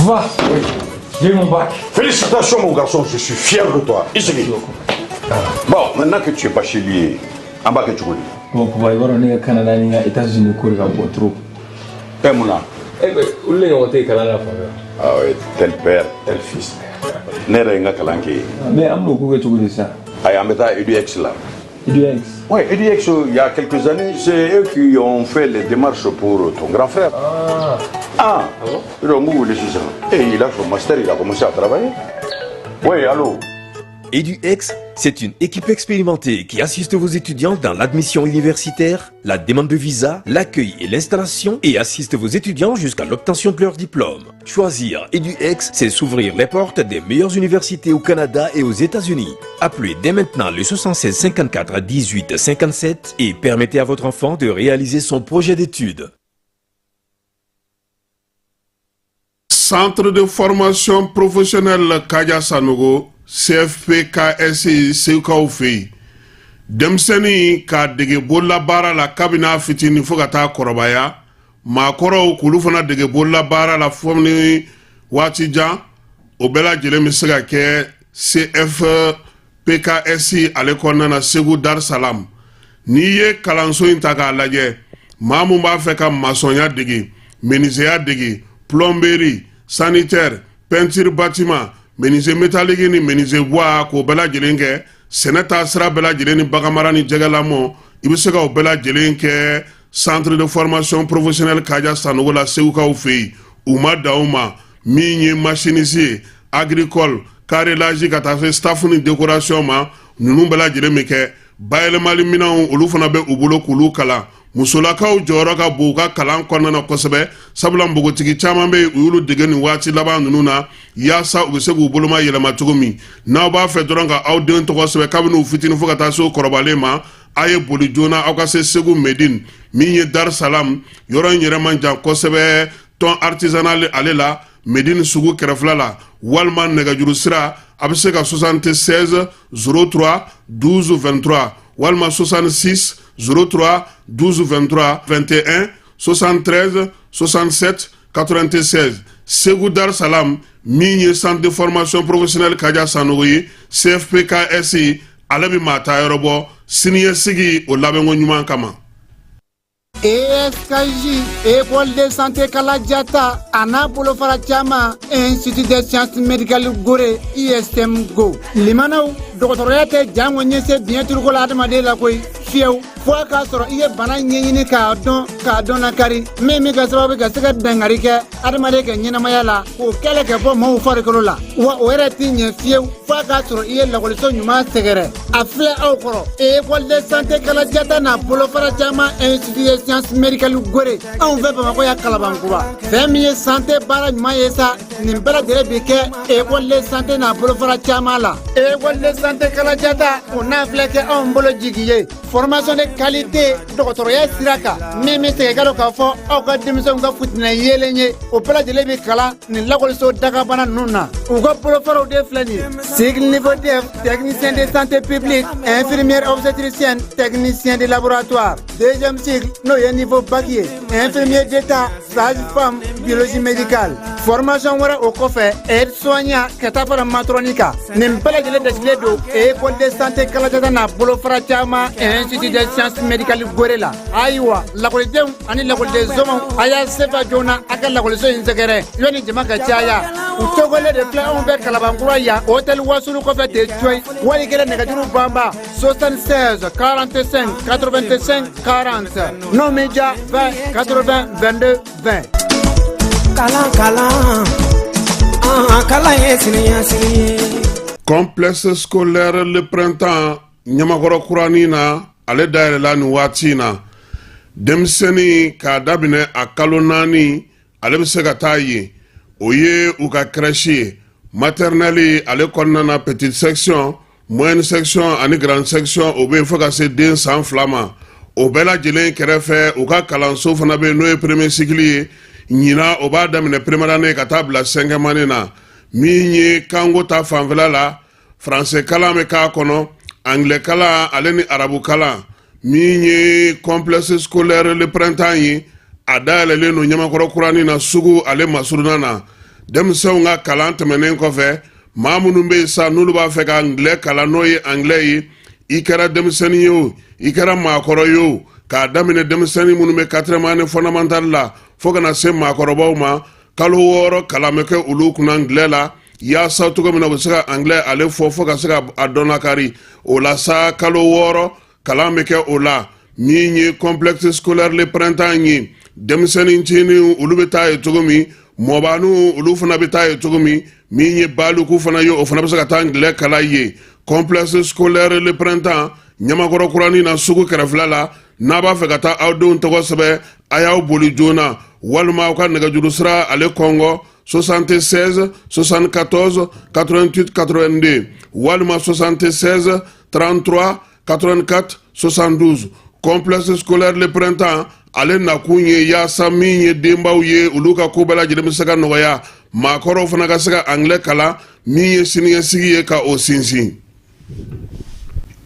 Va. Oui. J'ai eu mon bac. Félicitations, mon garçon, je suis fier de toi. Ici. Bon, maintenant que tu es bachelier, an b'a kɛ cogo di? Bon, papa, i b'a dɔn ne ka Canada ni n ka États-Unis ko de ka bon trop. Eh, mun na? Eh ben, olu de ɲɔgɔn tɛ yen kalan na fan fɛ. Ah ouais, tel père, tel fils. Ne yɛrɛ ye n ka kalan kɛ yen. Mais an bɛn'o ko kɛ cogo di sisan? Ayi, an bɛ taa EDUX la. EDUX? Oui, EDUX, il y a quelques années, c'est eux qui ont fait les démarches pour ton grand frère. Ah. Ah, Ah bon? Donc, vous voulez ça. Et il a son master, il a commencé à travailler. Oui, allô? EduX, c'est une équipe expérimentée qui assiste vos étudiants dans l'admission universitaire, la demande de visa, l'accueil et l'installation et assiste vos étudiants jusqu'à l'obtention de leur diplôme. Choisir EduX, c'est s'ouvrir les portes des meilleures universités au Canada et aux États-Unis. Appelez dès maintenant le 76 54 18 57 et permettez à votre enfant de réaliser son projet d'études. Centre de formation professionnelle Kaja Sanogo, CFPKS, Segukaw fɛ yen, denmisɛnnin k'a dege bololabaara la kabini a fitinin fo ka taa kɔrɔbaya, maakɔrɔw k'olu fana dege bololabaara la fo ni waati jan, o bɛɛ lajɛlen bɛ se ka kɛ CFPKS ale kɔnɔna na Segu Dar Salam. N'i ye kalanso in ta k'a lajɛ, maa mun b'a fɛ ka masɔnya dege, menuisier dege, plomberie, sanitaire, peinture bâtiment, menuisier métallique ni menuisier bois, k'o bɛɛ lajɛlen kɛ, sɛnɛ taa sira bɛɛ lajɛlen ni baganmara ni jɛgɛlamɔ, i bɛ se ka o bɛɛ lajɛlen kɛ centre de formation professionnelle Kaja Sanogo la Segukaw fɛ yen. U ma dan o ma, min ye machiniste ye, agricole, carrelage, ka taa se staff ni décoration ma, ninnu bɛɛ lajɛlen bɛ kɛ. Bayɛlɛmali minɛnw, olu fana bɛ u bolo k'olu kalan. Musolakaw jɔyɔrɔ ka bon u ka kalan kɔnɔna na kosɛbɛ, sabula npogotigi caman bɛ yen, u y'olu dege nin waati laban ninnu na yaasa u bɛ se k'u boloma yɛlɛma cogo min. N'aw b'a fɛ dɔrɔn ka aw den tɔgɔ sɛbɛn kabini u fitinin fo ka taa se u kɔrɔbalen ma, a ye boli joona aw ka se Segu Medine, min ye Dar Salam yɔrɔ in yɛrɛ man jan kosɛbɛ, tɔn artisanal ale la, Medine sugu kɛrɛfɛla la, walima nɛgɛjuru sira, a bɛ se ka 76 03 12 23 walima 66 03 12 23 21 73 67 96. Segu Dar Salam, min ye centre de formation professionnelle Kaja Sanogo ye, CFPKS, ale bɛ maa ta yɔrɔ bɔ siniɲɛsigi o labɛnko ɲuman kama. ESKJ, École de santé Kalajata, a n'a bolofara caman, Institut des sciences médicales Gore, ISM Go. Limanaw, dɔgɔtɔrɔya tɛ jango ɲɛse biɲɛ turuko la adamaden la koyi, fiyewu, fo a k'a sɔrɔ i ye bana ɲɛɲini k'a dɔn, k'a dɔn lakari, min bɛ kɛ sababu ka se ka dankari kɛ adamaden ka ɲɛnamaya la, k'o kɛlɛ ka bɔ maaw farikolo la. Wa o yɛrɛ tɛ ɲɛ fiyewu fo a k'a sɔrɔ i ye lakɔliso ɲuman sɛgɛrɛ. A filɛ aw kɔrɔ, École de santé Kalajata n'a bolofara caman, Institut des sciences médicales Gore, anw fɛ Bamakɔ yan Kalabankura. Fɛn min ye santé baara ɲuman ye sa, nin bɛɛ lajɛlen bi kɛ école de santé n'a bolofara caman la. École de santé Kalajata, o n'a filɛ kɛ anw bolo jigi ye formation de qualité dɔgɔtɔrɔya sira kan, min bɛ segin ka don k'a fɔ aw ka denmisɛnw ka futinɛ yeelen ye, o bɛɛ lajɛlen bɛ kalan nin lakɔliso dagabana ninnu na. U ka bolofaraw de filɛ nin ye: cycle niveau DEF, technicien de santé publique, infirmière obstétricienne, technicien de laboratoire; deuxième cycle, n'o ye niveau bac ye, infirmier d'état, sage-femme, biologie médicale. Formation wɛrɛ o kɔfɛ, aide soignant, ka taa fara matron kan. Nin bɛɛ lajɛlen dasilen don école de santé Kalajata n'a bolofara caman, Institut des sciences médicales Gore la. Ayiwa, lakɔlidenw ani lakɔliden somaw, a y'a sefa joona a ka lakɔliso in sɛgɛrɛ yanni jama ka caya. U tɔgɔlen de filɛ anw bɛ Kalabankura yan, hôtel Wasulu kɔfɛ ten coyi. Wali kɛlɛ nɛgɛjuru banba 76 45 85 40, n'o min ja 20 80 22 20. Kalan, kalan, an kalan ye siniɲɛsigi ye. Complexe scolaire Le Printemps Ɲamakɔrɔ kuranin na, ale dayɛlɛla nin waati in na. Denmisɛnnin k'a daminɛ a kalo 4, ale bɛ se ka taa yen, o ye u ka crèche ye. Maternelle ale kɔnɔna na, petite section, moyenne section ani grande section, o bɛ yen fo ka se den san 2 ma. O bɛɛ lajɛlen kɛrɛfɛ, u ka kalanso fana bɛ yen, n'o ye premier cycle ye. Ɲinan, o b'a daminɛ première année ka taa bila cinquième année na. Min ye kanko ta fanfɛla la, français kalan bɛ k'a kɔnɔ, angilɛkalan ale ni arabukalan. Min ye complexe scolaire Le Printemps ye, a dayɛlɛlen don Ɲamakɔrɔ kuranin na, sugu ale masurunna na. Denmisɛnw ka kalan tɛmɛnen kɔfɛ, maa minnu bɛ yen sa n'olu b'a fɛ ka angilɛ kalan, n'o ye angilɛ ye, i kɛra denmisɛnnin ye o, i kɛra maakɔrɔ ye o, k'a daminɛ denmisɛnnin minnu bɛ quatrième année fondamentale la fo ka na se maakɔrɔbaw ma, kalo 6 kalan bɛ kɛ olu kunna angilɛ la, yaasa cogo min na u bɛ se ka angilɛ ale fɔ fo ka se ka a dɔn lakari o la sa. Kalo 6 kalan bɛ kɛ o la. Min ye complexe scolaire Le Printemps ye, denmisɛnnin ncinin olu bɛ taa ye cogo min, mɔbaninw olu fana bɛ taa ye cogo min, min ye baliku fana ye, o fana bɛ se ka taa angilɛ kalan ye. Complexe scolaire Le Printemps, Ɲamakɔrɔ kuranin na, sugu kɛrɛfɛla la. N'a b'a fɛ ka taa aw denw tɔgɔ sɛbɛn, a y'aw boli joona walima aw ka nɛgɛjuru sira ale kɔngɔ 76 74 88 82 walima 76 33 84 72. Complexe scolaire Le Printemps ale nakun ye yaasa min ye denbaw ye, olu ka ko bɛɛ lajɛlen bɛ se ka nɔgɔya, maakɔrɔw fana ka se ka angilɛ kalan, min ye siniɲɛsigi ye ka o sinsin.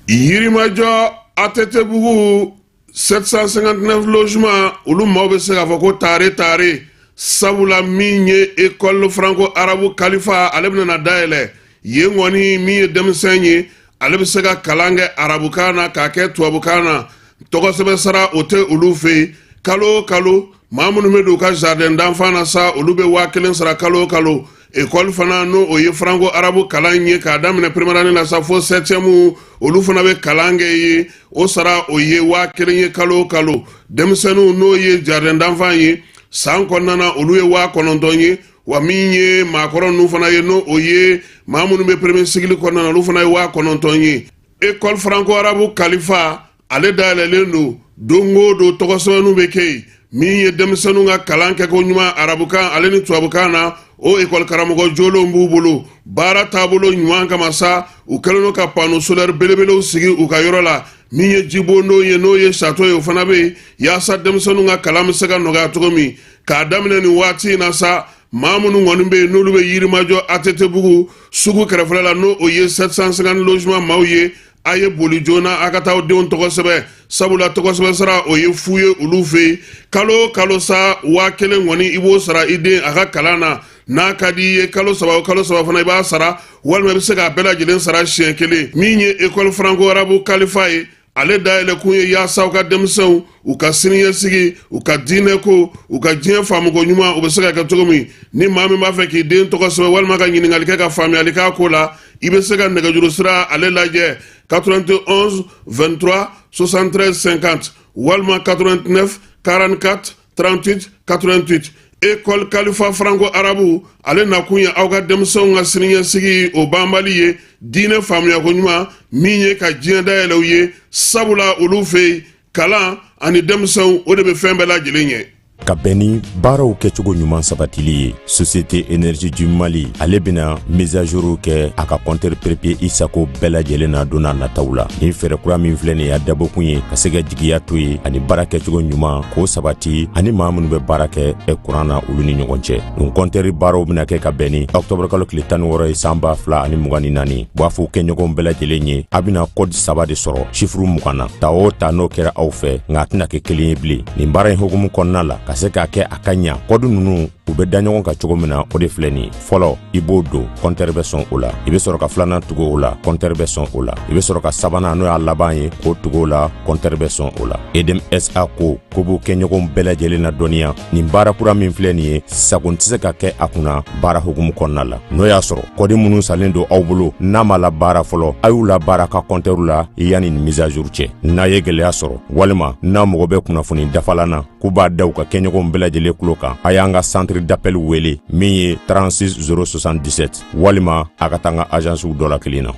Yirimajɔ ATT-bugu 759 logement, olu maaw bɛ se k'a fɔ ko taare taare, sabula min ye école franco arabe Kalifa, ale bɛna na dayɛlɛ yen kɔni. Min ye denmisɛn ye, ale bɛ se ka kalan kɛ arabukan na k'a kɛ tubabukan na. Tɔgɔsɛbɛn sara o tɛ olu fɛ yen. Kalo o kalo, maa minnu bɛ don u ka jardin d'enfant na sa, olu bɛ 1000 sara kalo o kalo. Ekɔli fana, n'o o ye franco arabe kalan ye, k'a daminɛ première année la sa fo septième, olu fana bɛ kalan kɛ ye. O sara o ye 1000 ye kalo o kalo. Denmisɛnninw, n'o ye jardin d'enfant ye, san kɔnɔna na, olu ye 9000 ye. Wa min ye maakɔrɔ ninnu fana ye, n'o o ye maa minnu bɛ premier cycle kɔnɔna na, olu fana ye 9000 ye. École franco arabe Kalifa ale dayɛlɛlen don. Don o don tɔgɔsɛbɛnninw bɛ kɛ yen. Min ye denmisɛnninw ka kalan kɛko ɲuman arabukan ale ni tubabukan na, o ekɔli karamɔgɔ jolenw b'u bolo. Baara taabolo ɲuman kama sa, u kɛlen don ka panneau solaire belebelew sigi u ka yɔrɔ la. Min ye jibondon ye, n'o ye château ye, o fana bɛ yen yaasa denmisɛnninw ka kalan bɛ se ka nɔgɔya cogo min. K'a daminɛ nin waati in na sa, maa minnu kɔni bɛ yen n'olu bɛ Yirimajɔ ATT-bugu sugu kɛrɛfɛla la, n'o o ye 750 logement maaw ye, a ye boli joona a ka taa aw denw tɔgɔ sɛbɛn, sabula tɔgɔ sɛbɛn sara o ye fu ye olu fɛ yen. Kalo o kalo sa, 1000 kɔni i b'o sara i den a ka kalan na. N'a ka di i ye, kalo 3 o kalo 3 fana i b'a sara, walima i bɛ se k'a bɛɛ lajɛlen sara siɲɛ kelen. Min ye école franco arabe Kalifa ye, ale dayɛlɛkun ye yaasa u ka denmisɛnw u ka siniɲɛsigi, u ka diinɛko, u ka diɲɛ faamuko ɲuman, u bɛ se ka kɛ cogo min. Ni maa min b'a fɛ k'i den tɔgɔ sɛbɛn walima ka ɲininkali kɛ ka faamuyali k'a ko la, i bɛ se ka nɛgɛjuru sira ale lajɛ 91 23 73 50 walima 89 44 38 88. École Kalifa franco arabe ale nakun ye aw ka denmisɛnw ka siniɲɛsigi o banbali ye, diinɛ faamuyako ɲuman, min ye ka diɲɛ dayɛlɛ u ye, sabula olu fɛ yen kalan ani denmisɛnw o de bɛ fɛn bɛɛ lajɛlen ɲɛ. Ka bɛn ni baaraw kɛcogo ɲuman sabatili ye, Société Énergie du Mali ale bɛna mise à jour kɛ a ka compteur prépayé i sago bɛɛ lajɛlen na don n'a nataw la. Nin fɛɛrɛ kura min filɛ nin ye, a dabɔkun ye ka se ka jigiya to ye ani baara kɛcogo ɲuman k'o sabati ani maa minnu bɛ baara kɛ kuran na, olu ni ɲɔgɔn cɛ. Nin kɔntɛri baaraw bɛna kɛ ka bɛn ni ɔktɔburu kalo tile 16 ye san 2024. B'a fɔ kɛɲɔgɔnw bɛɛ lajɛlen ye, a bɛna kɔdi saba de sɔrɔ sifuru 20 na. Ta o ta n'o kɛra aw fɛ, nka a tɛna kɛ kelen ye bilen. Nin baara in hukumu kɔnɔna la, ka se k'a kɛ a ka ɲa, kɔdi ninnu u bɛ da ɲɔgɔn kan cogo min na, o de filɛ nin ye. Fɔlɔ, i b'o don, kɔntɛri bɛ sɔn o la. I bɛ sɔrɔ ka filanan tugu o la, kɔntɛri bɛ sɔn o la. I bɛ sɔrɔ ka sabanan, n'o y'a laban ye, k'o tugu o la, kɔntɛri bɛ sɔn o la. Edm SA ko ko b'u kɛɲɔgɔnw bɛɛ lajɛlen na dɔnniya, nin baara kura min filɛ nin ye, sagon tɛ se ka kɛ a kunna baara hukumu kɔnɔna la. N'o y'a sɔrɔ kɔdi minnu salen don aw bolo n'a ma labaara fɔlɔ, a y'u labaara ka kɔntɛriw la yanni nin mise à jour cɛ. N'a ye gɛlɛya sɔrɔ walima n'a mago bɛ kunnafoni dafalan na, k'u b'a da u ka kɛɲɔgɔnw bɛɛ lajɛlen tulo kan, a y'an ka centre d'appel wele min ye 36 077, walima a ka taa an ka agencew dɔ la kelen na.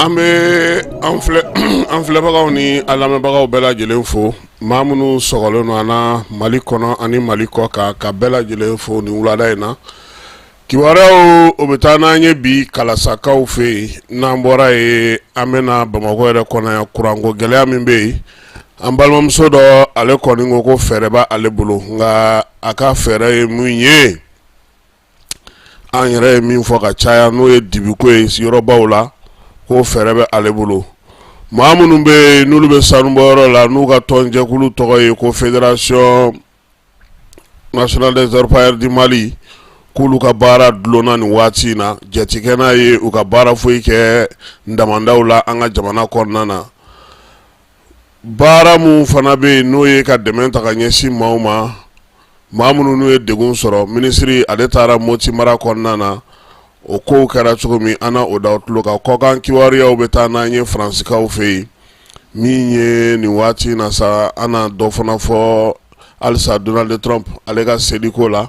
An bɛ an filɛbagaw ni an lamɛnbagaw bɛɛ lajɛlen fo, maa minnu sɔgɔlen don an na Mali kɔnɔ ani Mali kɔ kan, ka bɛɛ lajɛlen fo nin wulada in na. Kibaruyaw, o bɛ taa n'an ye bi Kalasakaw fɛ yen. N'an bɔra yen, an bɛna Bamakɔ yɛrɛ kɔnɔ yan. Kuranko gɛlɛya min bɛ yen, an balimamuso dɔ, ale kɔni ko ko fɛɛrɛ b'ale bolo, nka a ka fɛɛrɛ ye mun ye? An yɛrɛ ye min fɔ ka caya, n'o ye dibiko ye yɔrɔbaw la, ko fɛɛrɛ bɛ ale bolo. Maa minnu bɛ yen, n'olu bɛ sanubɔyɔrɔ la, n'u ka tɔnjɛkulu tɔgɔ ye ko Fédération nationale des orpailleurs du Mali, k'olu ka baara dulonna nin waati in na, jatikɛ n'a ye u ka baara foyi kɛ damandaw la an ka jamana kɔnɔna na. Baara min fana bɛ yen, n'o ye ka dɛmɛ ta ka ɲɛsin maaw ma, maa minnu n'u ye degun sɔrɔ, minisiri ale taara Moti mara kɔnɔna na. O kow kɛra cogo min, an na o da tulo kan. Kɔkan kibaruyaw bɛ taa n'an ye Faransikaw fɛ yen. Min ye nin waati in na sa, an na dɔ fana fɔ halisa Donald Trump ale ka seliko la,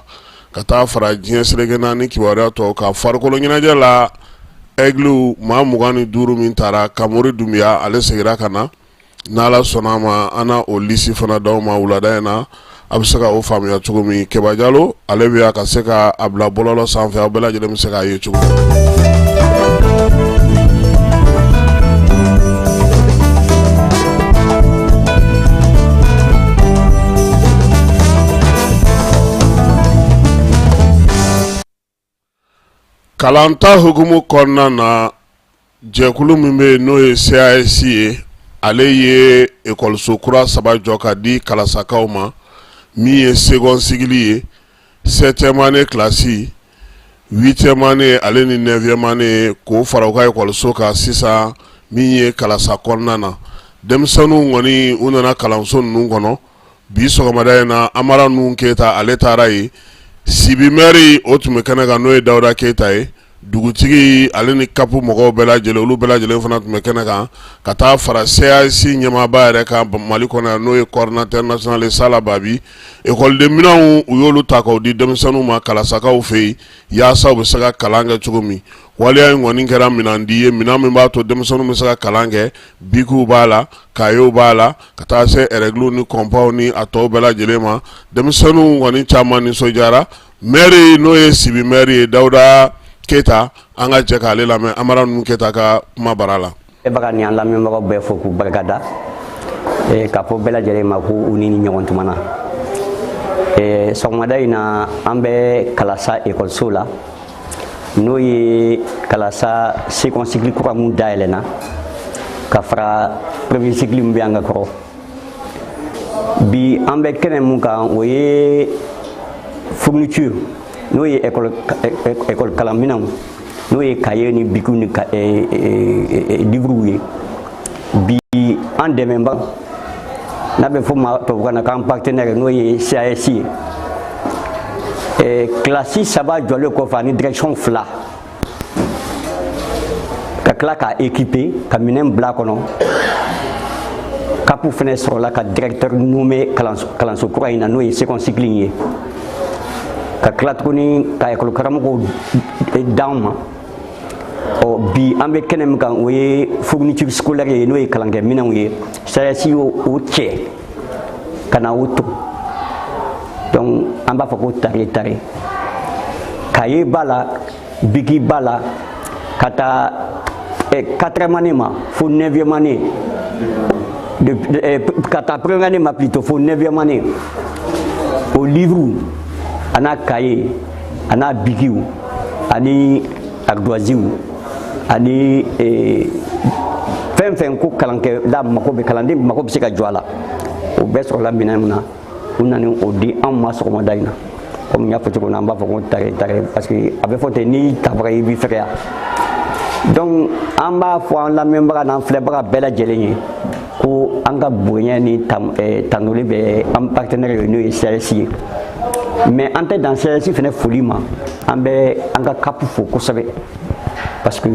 ka taa fara diɲɛ seleke naani kibaruya tɔw kan. Farikolo ɲɛnajɛ la, Aigles maa 25 min taara, Kamori Dunbiya ale seginna ka na. N'Ala sɔnna a ma, an na o lisi fana d'aw ma wulada in na, a bɛ se ka o faamuya cogo min. Keba Jalo ale bɛ yan ka se ka a bila bɔlɔlɔ sanfɛ, aw bɛɛ lajɛlen bɛ se k'a ye cogo. Kalanta hukumu kɔnɔna na, jɛkulu min bɛ yen, n'o ye CAS ye, ale ye ekɔliso kura saba jɔ ka di Kalasakaw ma, min ye second cycle ye, septième année classe, huitième année ale ni neuvième année, k'o fara u ka ekɔliso kan sisan. Min ye Kalasa kɔnɔna na, denmisɛnninw kɔni, u nana kalanso ninnu kɔnɔ bi sɔgɔmada in na. Amara Nuhu Keyita ale taara yen. Sibi mɛri, o tun bɛ kɛnɛ kan, n'o ye Dawuda Keyita ye. Dugutigi ale ni CAP mɔgɔw bɛɛ lajɛlen, olu bɛɛ lajɛlen fana tun bɛ kɛnɛ kan, ka taa fara CAS ɲɛmaaba yɛrɛ kan Mali kɔnɔ yan, n'o ye coordinateur national Sala Babi. Ekɔliden minɛnw, u y'olu ta k'o di denmisɛnninw ma Kalasakaw fɛ yen, yaasa u bɛ se ka kalan kɛ cogo min. Waleya in kɔni kɛra minɛn di ye, minɛn min b'a to denmisɛnninw bɛ se ka kalan kɛ. Bikiw b'a la, kayew b'a la, ka taa se règles ni kɔnpaw ni a tɔw bɛɛ lajɛlen ma. Denmisɛnninw kɔni caman nisɔndiyara. Mɛri, n'o ye Sibi mɛri ye, Dawuda Keyita, an ka jɛ k'ale lamɛn Amara Nuhu Keyita ka kuma bara la. E baga ni an lamɛnbagaw bɛɛ fo k'u barikada, k'a fɔ bɛɛ lajɛlen ma ko u ni ni ɲɔgɔn tuma na. Sɔgɔmada in na, an bɛ Kalasa ekɔliso la, n'o ye Kalasa second cycle kura mun dayɛlɛnna ka fara premier cycle min bɛ an ka kɔrɔ. Bi, an bɛ kɛnɛ mun kan, o ye fourniture, n'o ye école kalanminɛnw, n'o ye kaye ni bikiw ni livrew ye. Bi, an dɛmɛba, n'a bɛ fɔ ma tubabukan na k'an partenaire, n'o ye CAS ye, kilasi saba jɔlen kɔfɛ ani direction fila, ka tila k'a équiper, ka minɛn bila kɔnɔ. CAP fɛnɛ sɔrɔla ka directeur nommé kalanso kura in na, n'o ye second cycle in ye, ka tila tuguni ka école karamɔgɔw d'an ma. Ɔ bi, an bɛ kɛnɛ min kan, o ye fourniture scolaire ye, n'o ye kalankɛminɛnw ye. CAS y'o o cɛ ka na o to. Donc an b'a fɔ ko tare tare, kaye b'a la, biki b'a la, ka taa quatrième année ma fo neuvième année, ka taa première année ma plutôt fo neuvième année. O livre a n'a kaye a n'a bikiw ani ardoisiw ani fɛn fɛn ko kalankɛla mako bɛ, kalanden mako bɛ se ka jɔ a la, o bɛɛ sɔrɔla minɛn min na, u nana o di anw ma sɔgɔmada in na. Komi n y'a fɔ cogo min na, an b'a fɔ ko tare tare, parce que a bɛ fɔ ten, n'i tabaga i b'i fɛgɛya. Donc an b'a fɔ an lamɛnbaga n'an filɛbaga bɛɛ lajɛlen ye ko an ka bonya ni tanuli bɛ an partenaire ye, n'o ye CAS ye. Mais an tɛ dan CAS fana foli ma, an bɛ an ka CAP fo kosɛbɛ, parce que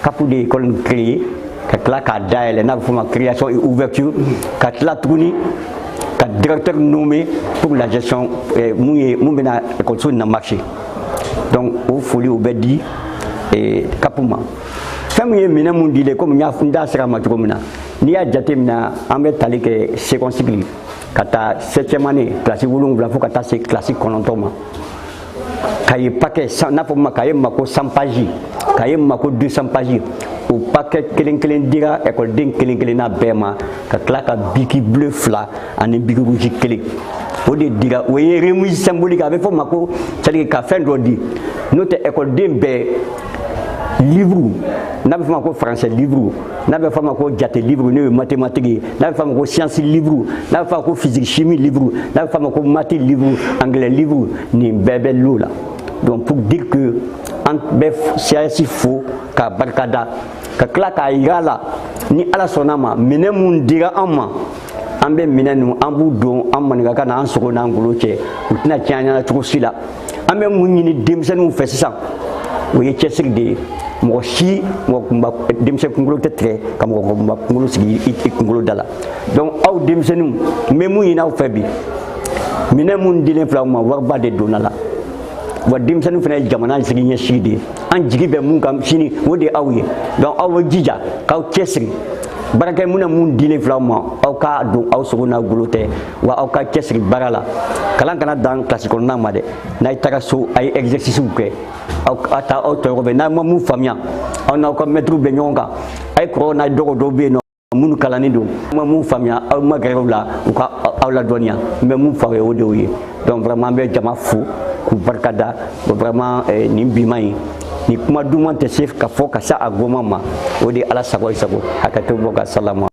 CAP de ye école in créé, ka tila k'a dayɛlɛ, n'a bɛ fɔ o ma création et ouverture, ka tila tuguni ka directeur nommé pour la gestion, mun ye mun bɛna école in na marcher. Donc o foli, o bɛ di CAP ma. Fɛn min ye minɛn mun dilen, komi n y'a n da sera a ma cogo min na, n'i y'a jateminɛ, an bɛ tali kɛ second cycle ka taa septième année, kilasi 7 fo ka taa se kilasi 9 ma. Cahier paquet, n'a fɔ ma cahier ma ko 100 pages, cahier ma ko 200 pages, o paquet kelen kelen dira ekɔliden kelen kelenna bɛɛ ma, ka tila ka bic bleu fila ani bic rouge kelen, o de dira. O ye remise symbolique, a bɛ fɔ ma ko, c'est à dire ka fɛn dɔ di. N'o tɛ, ekɔliden bɛɛ livre, n'a bɛ fɔ ma ko français livre, n'a bɛ fɔ ma ko jate livre, n'o ye mathématique ye, n'a bɛ fɔ ma ko science livre, n'a bɛ fɔ ma ko physique chimie livre, n'a bɛ fɔ ma ko maths livre, anglais livre, nin bɛɛ bɛ lot la. Donc pour dire que an bɛ CAS fo k'a barikada, ka tila k'a yira la, ni Ala sɔnna ma, minɛn mun dira an ma, an bɛ minɛn ninnu, an b'u don an maninkakan na, an sogo n'an golo cɛ, u tɛna tiɲɛ an ɲɛna cogo si la. An bɛ mun ɲini denmisɛnninw fɛ sisan? O ye cɛsiri de ye. Mɔgɔ si, mɔgɔ kunba, denmisɛn kunkolo tɛ tigɛ ka mɔgɔ kunba kunkolo sigi i kunkolo da la. Donc aw denmisɛnninw, n bɛ mun ɲini aw fɛ bi? Minɛn mun dilen filɛ aw ma, wariba de donna la wa. Denmisɛnnin fana ye jamana sigi ɲɛsigi de ye. An jigi bɛ mun kan sini, o de ye aw ye. Donc aw bɛ jija k'aw cɛsiri. Baarakɛminɛn mun dilen filɛ aw ma, aw k'a don aw sogo n'a golo tɛ wa. Aw ka cɛsiri baara la. Kalan kana dan kilasi kɔnɔna ma dɛ. N'a ye taga so, a ye exercice kɛ, aw taa aw tɔɲɔgɔn fɛ. N'a ma mun faamuya, aw n'aw ka mɛtiriw bɛ ɲɔgɔn kan, a ye kɔrɔw n'a dɔgɔ dɔw bɛ yen nɔ minnu kalannen don, ma mun faamuya, aw ma gɛrɛ u la, u ka aw ladɔnniya. N bɛ mun faamuya, o de y'o ye. Donc vraiment, an bɛ jama fo k'u barikada. Vraiment, nin bima in, ni kuma duman tɛ se ka fɔ ka se a goma ma, o de ye Ala sago i sago. Hakɛto bɔ ka salama.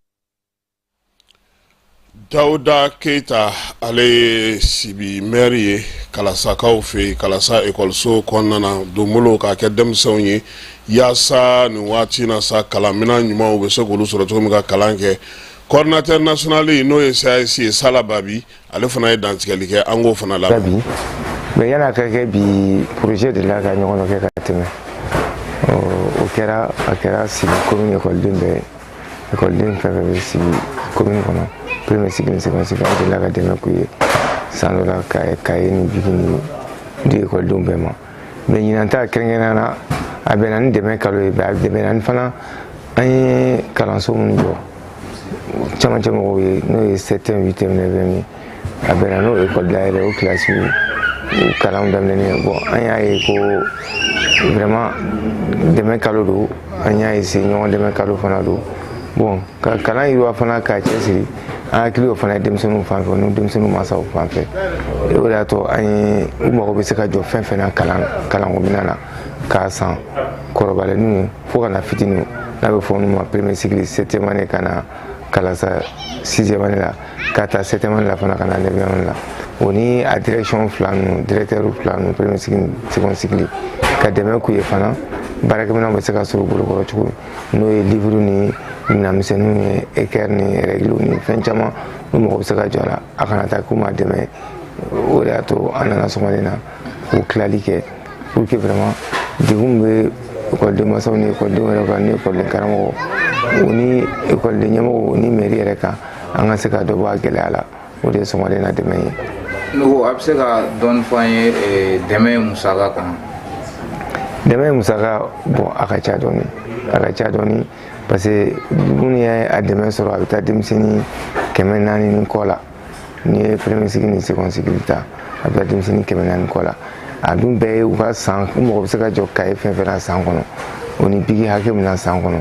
Dawuda Keyita, ale ye Sibi maire ye Kalasakaw fɛ yen. Kalasa ekɔliso kɔnɔna na, donbolo k'a kɛ denmisɛnw ye yaasa nin waati na sa, kalanminɛn ɲumanw bɛ se k'olu sɔrɔ cogo min ka kalan kɛ. Coordinateur national, n'o ye CAS ye, Sala Babi, ale fana ye dantigɛli kɛ. An k'o fana lamɛn. Bi mais yan'a ka kɛ bi, projet de la ka ɲɔgɔn dɔ kɛ ka tɛmɛ. O kɛra, a kɛra Sibi commune ekɔliden bɛɛ, ekɔliden fɛn fɛn bɛ Sibi commune kɔnɔ, premier cycle ni second cycle, an delila ka dɛmɛ k'u ye san dɔ la, ka cahier ni bic ni di ekɔlidenw bɛɛ ma. Mais ɲinan ta, kɛrɛnkɛrɛnnenya la, a bɛnna ni dɛmɛ kalo ye, a bɛnna ni fana an ye kalanso minnu jɔ camancɛ mɔgɔw ye, n'o ye septième, huitième, neuvième ye, a bɛnna n'o ekɔli dayɛlɛ, o kilasiw kalanw daminɛnen ye. Bon, an y'a ye ko vraiment dɛmɛ kalo don, an y'a essayer ɲɔgɔn dɛmɛ kalo fana don. Bon, ka kalan yiriwa fana, k'a cɛsiri, an hakili o fana ye denmisɛnninw fan fɛ, n'o denmisɛnninw mansaw fan fɛ. O de y'a to an ye u mago bɛ se ka jɔ fɛn fɛn na kalan kalanko minɛn na, k'a san kɔrɔbalenninw ye fo ka na fitininw, n'a bɛ fɔ minnu ma premier cycle, septième année, ka na kalasa sixième année la, ka taa septième année la fana, ka na neuvième année la. O ni a direction fila ninnu, directeur fila ninnu, premier cycle, second cycle, ka dɛmɛ k'u ye fana, baarakɛminɛnw bɛ se ka sɔrɔ u bolokɔrɔ cogo min, n'o ye livre ni minɛnmisɛnninw ye, équerre ni règle ni fɛn caman, n'u mago bɛ se ka jɔ a la, a kana taa k'u ma dɛmɛ. O de y'a to an nana sɔgɔmada in na k'o tilali kɛ pour que vraiment degun bɛ ekɔliden mansaw ni ekɔlidenw yɛrɛ kan, ni ekɔliden karamɔgɔw, o ni ekɔliden ɲɛmɔgɔw, o ni mairie yɛrɛ kan, an ka se ka dɔ bɔ a gɛlɛya la. O de ye sɔgɔmada in na dɛmɛ ye. Ne ko, a bɛ se ka dɔɔni fɔ an ye dɛmɛ musaka kan? Dɛmɛ musaka, bon, a ka ca dɔɔni, a ka ca dɔɔni, parce que minnu ye a dɛmɛ sɔrɔ, a bɛ taa denmisɛnnin 400 ni kɔ la. N'i ye premier cycle ni second cycle ta, a bɛ taa denmisɛnnin 400 kɔ la. A dun bɛɛ ye u ka san, u mago bɛ se ka jɔ cahier fɛn fɛn na san kɔnɔ, o ni bic hakɛ min na san kɔnɔ,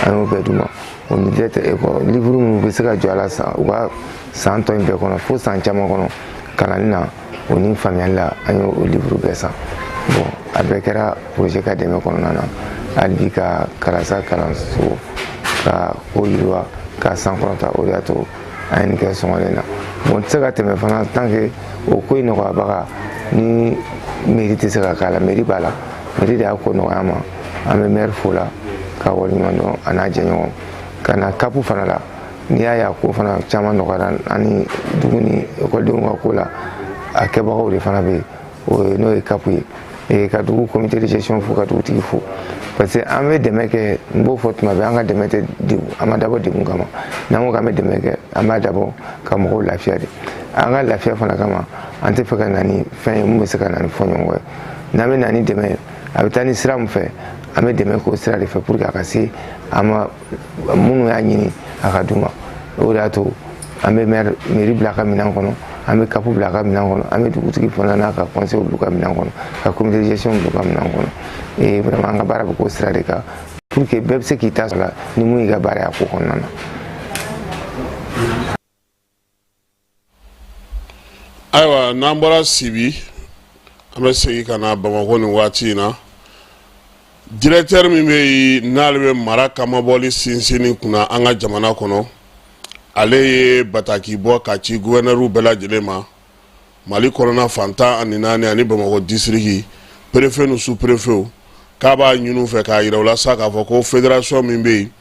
an y'o bɛɛ d'u ma. O ni école livre minnu bɛ se ka jɔ a la san, u ka san tɔ in bɛɛ kɔnɔ, fo san caman kɔnɔ, kalanni na, o ni faamuyali la, an y'o livre bɛɛ san. Bon, a bɛɛ kɛra projet ka dɛmɛ kɔnɔna na. Hali bi, ka kalasa kalanso ka ko yiriwa, ka sankɔrɔta, o de y'a to an ye nin kɛ sɔgɔmada in na. Bon, n tɛ se ka tɛmɛ fana tant que o ko in nɔgɔyabaga ni mairie tɛ se ka k'a la. Mairie b'a la, mairie de y'a ko nɔgɔya ma. An bɛ maire fo la ka waleɲuman dɔn, a n'a jɛɲɔgɔn. Ka na CAP fana la, n'i y'a ye a ko fana caman nɔgɔyara ani dugu ni ekɔlidenw ka ko la, a kɛbagaw de fana bɛ yen, o ye n'o ye CAP ye. Ka dugu comité de gestion fo, ka dugutigi fo, parce que an bɛ dɛmɛ kɛ, n b'o fɔ tuma bɛɛ, an ka dɛmɛ tɛ degun, an ma dabɔ degun kama. N'an ko k'an bɛ dɛmɛ kɛ, an b'a dabɔ ka mɔgɔw lafiya de. An ka lafiya fana kama, an tɛ fɛ ka na ni fɛn ye mun bɛ se ka na ni fɔɲɔgɔnkɔ ye. N'an bɛ na ni dɛmɛ ye, a bɛ taa ni sira min fɛ, An bɛ dɛmɛ k'o sira de fɛ pour que a ka se a ma, minnu y'a ɲini a ka d'u ma. O de y'a to an bɛ maire mairie bila a ka minɛn kɔnɔ, an bɛ CAP bila a ka minɛn kɔnɔ, an bɛ dugutigi fana n'a ka conseil bila u ka minɛn kɔnɔ, ka comité de gestion bila u ka minɛn kɔnɔ. Et vraiment, an ka baara bɛ k'o sira de kan pour que bɛɛ bɛ se k'i ta sɔrɔ la ni mun y'i ka baara ye a ko kɔnɔna na. Ayiwa, n'an bɔra Sibi, an bɛ segin ka na Bamakɔ nin waati in na. Directeur min bɛ yen n'ale bɛ mara kamabɔli sinsinni kunna an ka jamana kɔnɔ, ale ye bataki bɔ ka ci gouverneur bɛɛ lajɛlen ma Mali kɔnɔna fan 14 ani Bamakɔ disiriki, préfet ni sous préfet, k'a b'a ɲini u fɛ k'a yira u la sa k'a fɔ ko fédération min bɛ yen,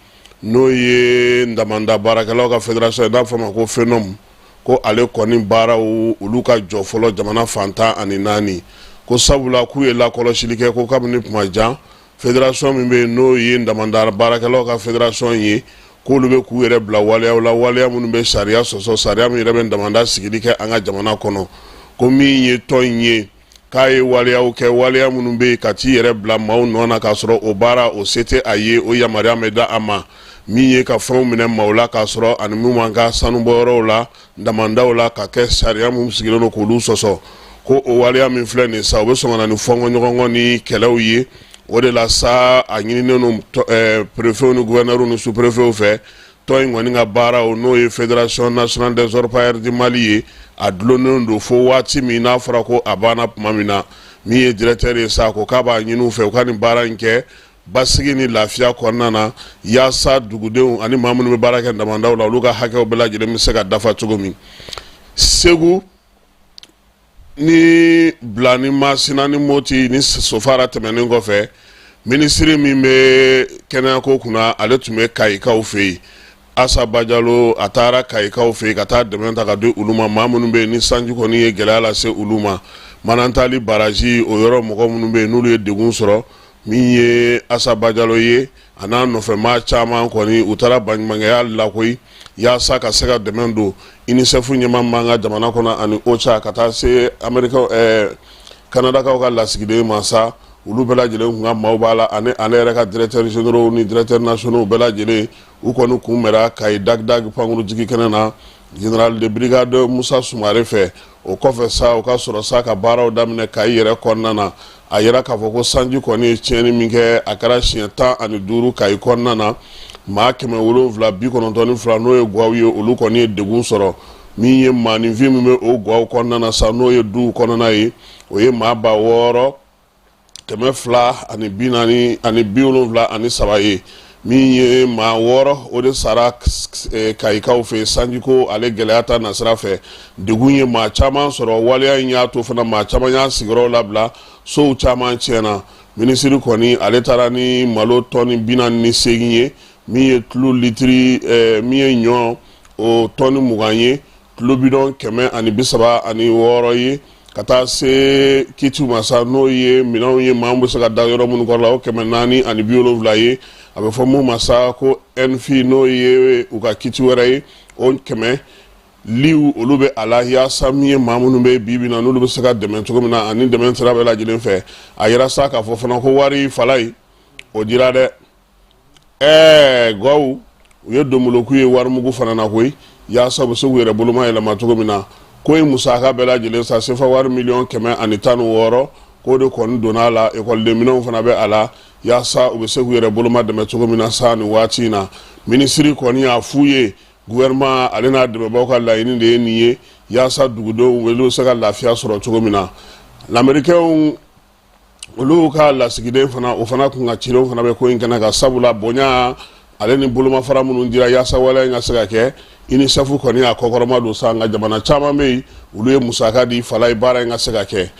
n'o ye damanda baarakɛlaw ka fédération ye, n'a bɛ fɔ a ma ko FENOM, ko ale kɔni baaraw olu ka jɔ fɔlɔ jamana fan 14, ko sabula k'u ye lakɔlɔsili kɛ ko kabini kuma jan, fédération min bɛ yen, n'o ye damanda baarakɛlaw ka fédération ye, k'olu bɛ k'u yɛrɛ bila waleyaw la, waleya minnu bɛ sariya sɔsɔ, sariya min yɛrɛ bɛ damanda sigili kɛ an ka jamana kɔnɔ, ko min ye tɔn in ye, k'a ye waleyaw kɛ, waleya minnu bɛ yen ka t'i yɛrɛ bila maaw nɔ na k'a sɔrɔ o baara o se tɛ a ye, o yamaruya ma da a ma, min ye ka fɛnw minɛ maaw la k'a sɔrɔ ani min man kan sanubɔyɔrɔw la, damandaw la, ka kɛ sariya minnu sigilen don k'olu sɔsɔ, ko o waleya min filɛ nin sa, o bɛ sɔn ka na ni fɔnkɔɲɔgɔnkɔ ni kɛlɛw ye. O de la sa, a ɲininen don préfetw ni gouverneur ni sous-préfetw fɛ, tɔn in kɔni ka baaraw, n'o ye Fédération nationale des orpailleurs du Mali ye, a dulonnen don fo waati min n'a fɔra ko a banna tuma min na. Min ye directeur ye sa, ko k'a b'a ɲini u fɛ u ka nin baara in kɛ basigi ni lafiya kɔnɔna na, yaasa dugudenw ani maa minnu bɛ baara kɛ damandaw la, olu ka hakɛw bɛɛ lajɛlen bɛ se ka dafa cogo min. Segu ni bila ni Masina ni Moti ni Sofara tɛmɛnen kɔfɛ, minisiri min bɛ kɛnɛyako kunna, ale tun bɛ Kayikaw fɛ yen. Asa Bajalo, a taara Kayikaw fɛ yen ka taa dɛmɛ ta ka di olu ma, maa minnu bɛ yen ni sanji kɔni ye gɛlɛya lase olu ma. Manantali baraji o yɔrɔ mɔgɔ minnu bɛ yen n'olu ye degun sɔrɔ, min ye Asa Bajalo ye, a n'a nɔfɛ maa caman kɔni, u taara baɲumankɛya la koyi, yaasa ka se ka dɛmɛ don UNICEF ɲɛmaa b'an ka jamana kɔnɔ ani OCHA, ka taa se Amerikaw, Kanadakaw ka lasigiden ma sa, olu bɛɛ lajɛlen kun ka maaw b'a la, ani ale yɛrɛ ka directeurs généraux ni directeurs nationaux bɛɛ lajɛlen. U kɔni kunbɛra Kayi Dag-Dag pankurujigi kɛnɛ na général de brigade Musa Sumare fɛ. O kɔfɛ sa, u ka sɔrɔ sa ka baaraw daminɛ Kayi yɛrɛ kɔnɔna na. A yira k'a fɔ ko sanji kɔni ye tiɲɛni min kɛ, a kɛra siɲɛ 15 Kayi kɔnɔna na. Maa 792, n'o ye gwaw ye, olu kɔni ye degun sɔrɔ. Min ye maaninfin min bɛ o gwaw kɔnɔna na sa, n'o ye duw kɔnɔna ye, o ye maa 6273 ye. Min ye maa 6, o de sara Kayikaw fɛ sanjiko ale gɛlɛya ta nasira fɛ. Degun ye maa caman sɔrɔ. Waleya in y'a to fana maa caman y'a sigiyɔrɔw labila, sow caman tiɲɛna. Minisiri kɔni, ale taara ni malo tɔni 48 ye, min ye tulu litiri, min ye ɲɔ o tɔni 20 ye, tulu bidɔn 136 ye, ka taa se kitiw ma sa, n'o ye minɛnw ye maa bɛ se ka da yɔrɔ minnu kɔrɔ la, o 470 ye. A bɛ fɔ mun ma sa ko ɛnfi, n'o ye u ka kiti wɛrɛ ye, o 100 liw, olu bɛ a la, yaasa min ye maa minnu bɛ bi bi na, n'olu bɛ se ka dɛmɛ cogo min na, ani dɛmɛ sira bɛɛ lajɛlen fɛ. A yira sa k'a fɔ fana ko wari fala ye o dira dɛ. Ɛɛ gwaw, u ye donboloku ye warimugu fana na koyi, yaasa u bɛ se k'u yɛrɛ boloma yɛlɛma cogo min na. Ko in musaka bɛɛ lajɛlen sa, sefa wari 116 miliyɔn, k'o de kɔni donna a la. Ekɔliden minɛnw fana bɛ a la, yaasa u bɛ se k'u yɛrɛ boloma dɛmɛ cogo min na sa nin waati in na. Minisiri kɔni y'a f'u ye, gouvernement ale n'a dɛmɛbaaw ka laɲini de ye nin ye, yaasa dugudenw olu bɛ se ka lafiya sɔrɔ cogo min na. Lamerikɛnw olu ka lasigiden fana, o fana kun ka cidenw fana bɛ ko in kɛnɛ kan, sabula bonya ale ni bolomafara minnu dira yaasa waleya in ka se ka kɛ, UNICEF kɔni y'a kɔkɔrɔma don sa. Nka jamana caman bɛ yen, olu ye musaka di fala ye baara in ka se ka kɛ.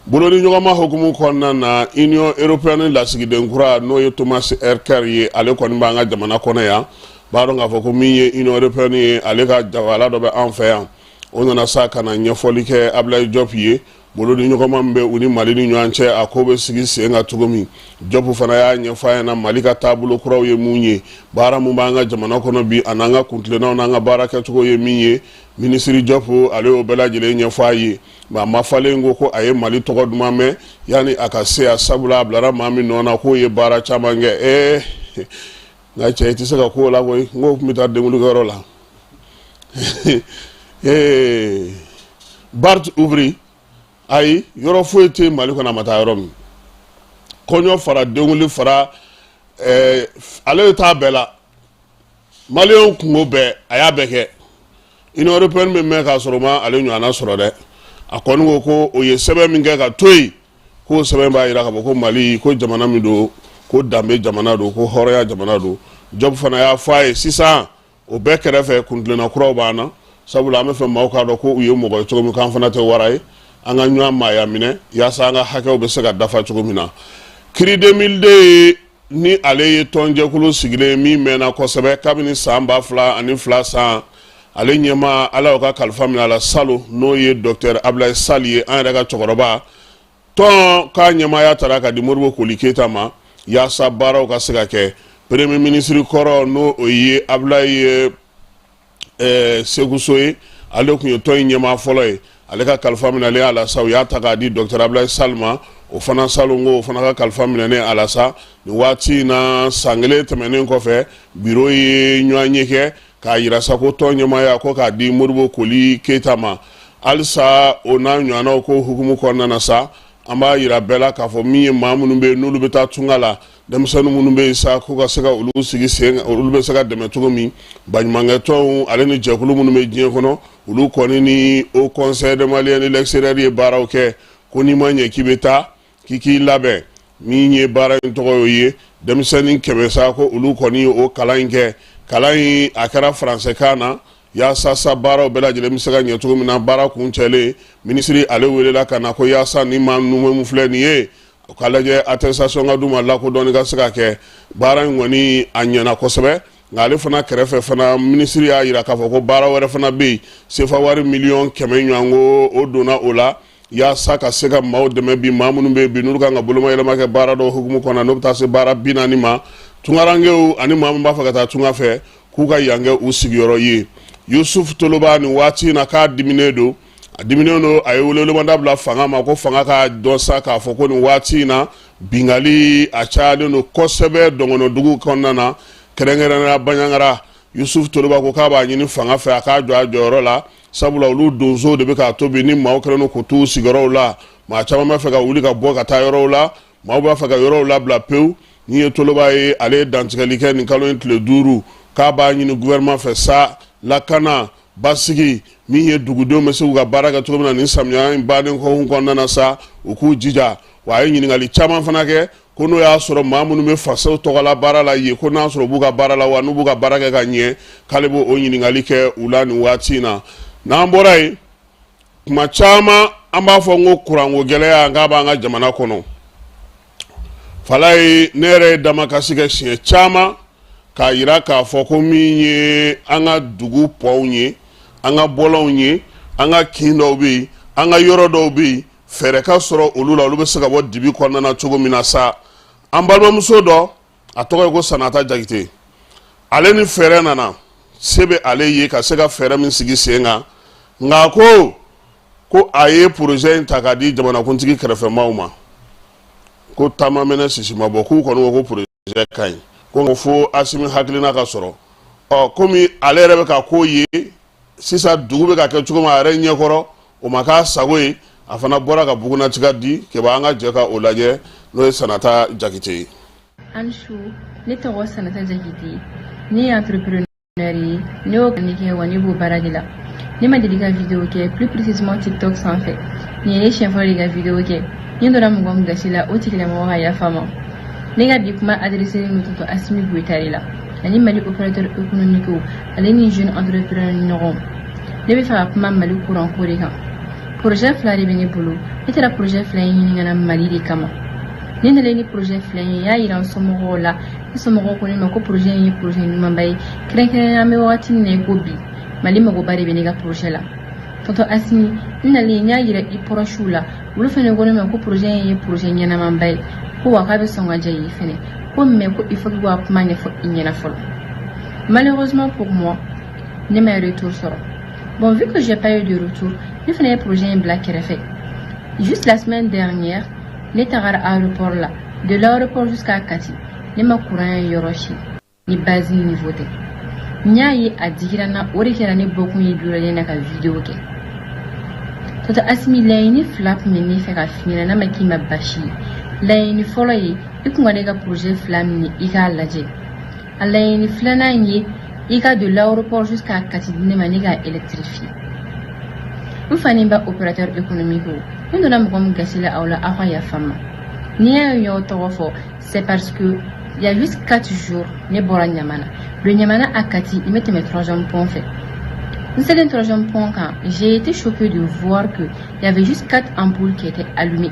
Bolodi ɲɔgɔnma hukumu kɔnɔna na, Union européenne lasigiden kura, n'o ye Thomas Erker ye, ale kɔni b'an ka jamana kɔnɔ yan. B'a dɔn k'a fɔ ko min ye Union européenne ye, ale ka jabala dɔ bɛ an fɛ yan. O nana sa ka na ɲɛfɔli kɛ Ablaye Diop ye. Bolodiɲɔgɔnma min bɛ u ni Mali ni ɲɔgɔn cɛ, a ko bɛ sigi sen kan cogo min. Jɔpu fana y'a ɲɛfɔ a ɲɛna Mali ka taabolo kuraw ye mun ye, baara mun b'an ka jamana kɔnɔ bi, a n'an ka kuntilennaw n'an ka baara kɛcogo ye min ye. Minisiri Jɔpu, ale y'o bɛɛ lajɛlen ɲɛfɔ a ye. Nka Mafalen ko ko a ye Mali tɔgɔ duman mɛn yanni a ka se yan, sabula a bilara maa min nɔ na k'o ye baara caman kɛ. Nka cɛ, i tɛ se ka ko la koyi. N ko tun bɛ taa denkulikɛyɔrɔ la. Ee, Bart Ouvry, ayi, yɔrɔ foyi tɛ Mali kɔnɔ a ma taa yɔrɔ min. Kɔɲɔ fara denkuli fara, ale bɛ taa bɛɛ la. Maliyɛnw kungo bɛɛ, a y'a bɛɛ kɛ. Union européenne bɛ mɛn k'a sɔrɔ o ma ale ɲɔgɔnna sɔrɔ dɛ. A kɔni ko ko o ye sɛbɛn min kɛ ka to yen, k'o sɛbɛn b'a jira k'a fɔ ko Mali ko jamana min don, ko danbe jamana don, ko hɔrɔnya jamana don. Jɔpu fana y'a fɔ a ye sisan, o bɛɛ kɛrɛfɛ, kuntilenna kuraw b'an na, sabula an bɛ fɛ maaw k'a dɔn ko u ye mɔgɔ ye cogo min, k'an fana tɛ wara ye, an ka ɲɔgɔn maaya minɛ yaasa an ka hakɛw bɛ se ka dafa cogo min na. CRI 2002, ni ale ye tɔnjɛkulu sigilen min mɛnna kosɛbɛ kabini san 2002 san, ale ɲɛmaa, Ala y'o ka kalifa minɛ a la salon, n'o ye docteur Abulayi Sali ye, an yɛrɛ ka cɛkɔrɔba. Tɔn k'a ɲɛmaaya tara ka di Modibo Koli Keyita ma yaasa baaraw ka se ka kɛ. Premier ministre kɔrɔ, n'o o ye Abulayi Seku So ye, ale tun ye tɔn in ɲɛmaa fɔlɔ ye. Ale ka kalifa minɛlen a la sa, u y'a ta k'a di docteur Abulayi Sali ma. O fana salon ko o fana ka kalifa minɛnen a la sa, nin waati in na, san kelen tɛmɛnen kɔfɛ, biro ye ɲɔgɔnye kɛ k'a yira sa ko tɔn ɲɛmaaya ko k'a di Modibo Koli Keyita ma halisa. O n'a ɲɔgɔnnaw ko hukumu kɔnɔna na sa, an b'a yira bɛɛ la k'a fɔ min ye maa minnu bɛ yen n'olu bɛ taa tunga la, denmisɛnnin minnu bɛ yen sa, k'u ka se ka olu sigi sen, olu bɛ se ka dɛmɛ cogo min. Baɲumankɛtɔnw ale ni jɛkulu minnu bɛ diɲɛ kɔnɔ, olu kɔni ni Haut Conseil des Maliens de l'extérieur ye baaraw kɛ ko n'i ma ɲɛ k'i bɛ taa, k'i k'i labɛn. Min ye baara in tɔgɔ ye, denmisɛnnin 100 sa, ko olu kɔni ye o kalan in kɛ. Kalan in, a kɛra faransɛkan na yaasa sa baaraw bɛɛ lajɛlen bɛ se ka ɲɛ cogo min na. Baara kuncɛlen, minisiri ale welela ka na ko yaasa ni maa ninnu filɛ nin ye, o ka lajɛ attestation ka d'u ma, lakodɔnni ka se ka kɛ. Baara in kɔni, a ɲɛna kosɛbɛ. Nka ale fana kɛrɛfɛ fana, minisiri y'a jira k'a fɔ ko baara wɛrɛ fana bɛ yen, sefa wari 100 miliyɔn ɲɔgɔn ko o donna o la yaasa ka se ka maaw dɛmɛ bi, maa minnu bɛ yen bi n'olu kan ka bolomayɛlɛma kɛ baara dɔw hukumu kɔnɔ, n'o bɛ taa se baara 40 ma, tunkarankew ani maa min b'a fɛ ka taa tunga fɛ, k'u ka yan kɛ u sigiyɔrɔ ye. Yusuf Toloba, nin waati in na, k'a diminen don, a diminen don. A ye welewelemada bila fanga ma ko fanga ka dɔn sa k'a fɔ ko nin waati in na, bingali a cayalen don kosɛbɛ dɔngɔnɔdugu kɔnɔna na, kɛrɛnkɛrɛnnenya Baɲangara. Yusuf Toloba ko k'a b'a ɲini fanga fɛ a k'a jɔ a jɔyɔrɔ la, sabula olu donsow de bɛ k'a to bi ni maaw kɛlen don k'u t'u sigiyɔrɔw la. Maa caman b'a fɛ ka wuli ka bɔ ka taa yɔrɔw la, maaw b'a fɛ ka yɔrɔw labila pewu. Ni ye Toloba ye, ale ye dantigɛli kɛ nin kalo in tile 5, k'a b'a ɲini gouvernement fɛ sa, lakana basigi min ye, dugudenw bɛ se k'u ka baara kɛ cogo min na nin samiya in bannen kɔkun kɔnɔna na sa, u k'u jija. Wa a ye ɲininkali caman fana kɛ ko n'o y'a sɔrɔ maa minnu bɛ faso tɔgɔla baara la yen, ko n'a sɔrɔ u b'u ka baara la wa, n'u b'u ka baara kɛ ka ɲɛ, k'ale b'o ɲininkali kɛ u la nin waati in na. N'an bɔra yen, tuma caman an b'a fɔ n ko kuranko gɛlɛya k'a b'an ka jamana kɔnɔ. Falaye, ne yɛrɛ ye damakasi kɛ siɲɛ caman k'a yira k'a fɔ ko min ye an ka dugu pɔnw ye, an ka bɔlɔnw ye, an ka kin dɔw bɛ yen, an ka yɔrɔ dɔw bɛ yen, fɛɛrɛ ka sɔrɔ olu la, olu bɛ se ka bɔ dibi kɔnɔna na cogo min na sa. An balimamuso dɔ, a tɔgɔ ye ko Sanata Jakite, ale ni fɛɛrɛ nana se bɛ ale ye ka se ka fɛɛrɛ min sigi sen kan. Nka ko a ye projet in ta k'a di jamanakuntigi kɛrɛfɛmaaw ma, ko taama mɛnɛ sisi ma bɔ, k'u kɔni ko ko projet ka ɲi, ko fo Asimi hakilina ka sɔrɔ. Ɔ, komi ale yɛrɛ bɛ ka ko ye sisan, dugu bɛ ka kɛ cogo min a yɛrɛ ɲɛkɔrɔ, o ma k'a sago ye. A fana bɔra ka bugunnatigɛ di keba, an ka jɛ ka o lajɛ, n'o ye Sanata Jakite ye. An su, ne tɔgɔ Sanata Jakite, ne ye entrepreneur ye, ne y'o kɛ wa ne b'o baara de la. Ne ma deli ka vidéo kɛ, plus précisément TikTok sanfɛ. Nin ye ne siɲɛ fɔlɔ de ka vidéo kɛ. Ni donna mɔgɔ min gasi la, o tigilamɔgɔ ka yafa ma. Ne ka bi kuma adressé don tonton Asimi Goyita de la, ani Mali opérateur économique, ale ni jeune entrepreneur ɲɔgɔn. Ne bɛ fɛ ka kuma Mali courant ko de kan. Projet fila de bɛ ne bolo. Ne taara projet fila in ɲini ka na Mali de kama. Ne nalen ni projet fila in ye, n y'a yira n somɔgɔw la. Ne somɔgɔw ko ne ma ko projet in ye projet ɲumanba ye, kɛrɛnkɛrɛnnenya an bɛ wagati min na i ko bi, Mali magoba de bɛ ne ka projet la. Tonton Tonton Asimi, n nalen n y'a yira i prochew la, olu fɛnɛ ko ne ma ko projet in ye projet ɲɛnamanba ye, ko wa k'a bɛ sɔn ka diya i ye fɛnɛ, ko mais ko il faut que ka kuma ɲɛfɔ i ɲɛna fɔlɔ. Malheureusement pour moi, ne ma retour sɔrɔ. Bon, vu que j'ai pas eu de retour, ne fɛnɛ ye projet in bila kɛrɛfɛ. Juste la semaine dernière, ne tagara aéroport la. De l'aéroport jusqu'à Kati, ne ma courant ye yɔrɔ si ni base niveau tɛ. N y'a ye a digira n na, o de kɛra ne bɔkun ye bi na ka vidéo kɛ. Tonton Asimi, laɲini fila tun bɛ ne fɛ ka f'i ɲɛna, n'a ma k'i ma basi ye. Laɲini fɔlɔ ye, i kun ka ne ka projet fila minɛ, i k'a lajɛ. A laɲini filanan ye, i ka de l'aéroport jusqu'à Kati di ne ma, ne k'a électrifier. N fa ni ba opérateur économique, o n donna mɔgɔ min gasi la aw la, aw ka yafa n ma. N'i y'a ye n y'aw tɔgɔ fɔ, c'est parce que il y a juste 4 jours, ne bɔra Ɲamana. De Ɲamana à Kati, i bɛ tɛmɛ troisième pont fɛ. N selen troisième pont kan, j'ai été choquée de voir que il y avait juste quatre ampoules qui étaient allumées.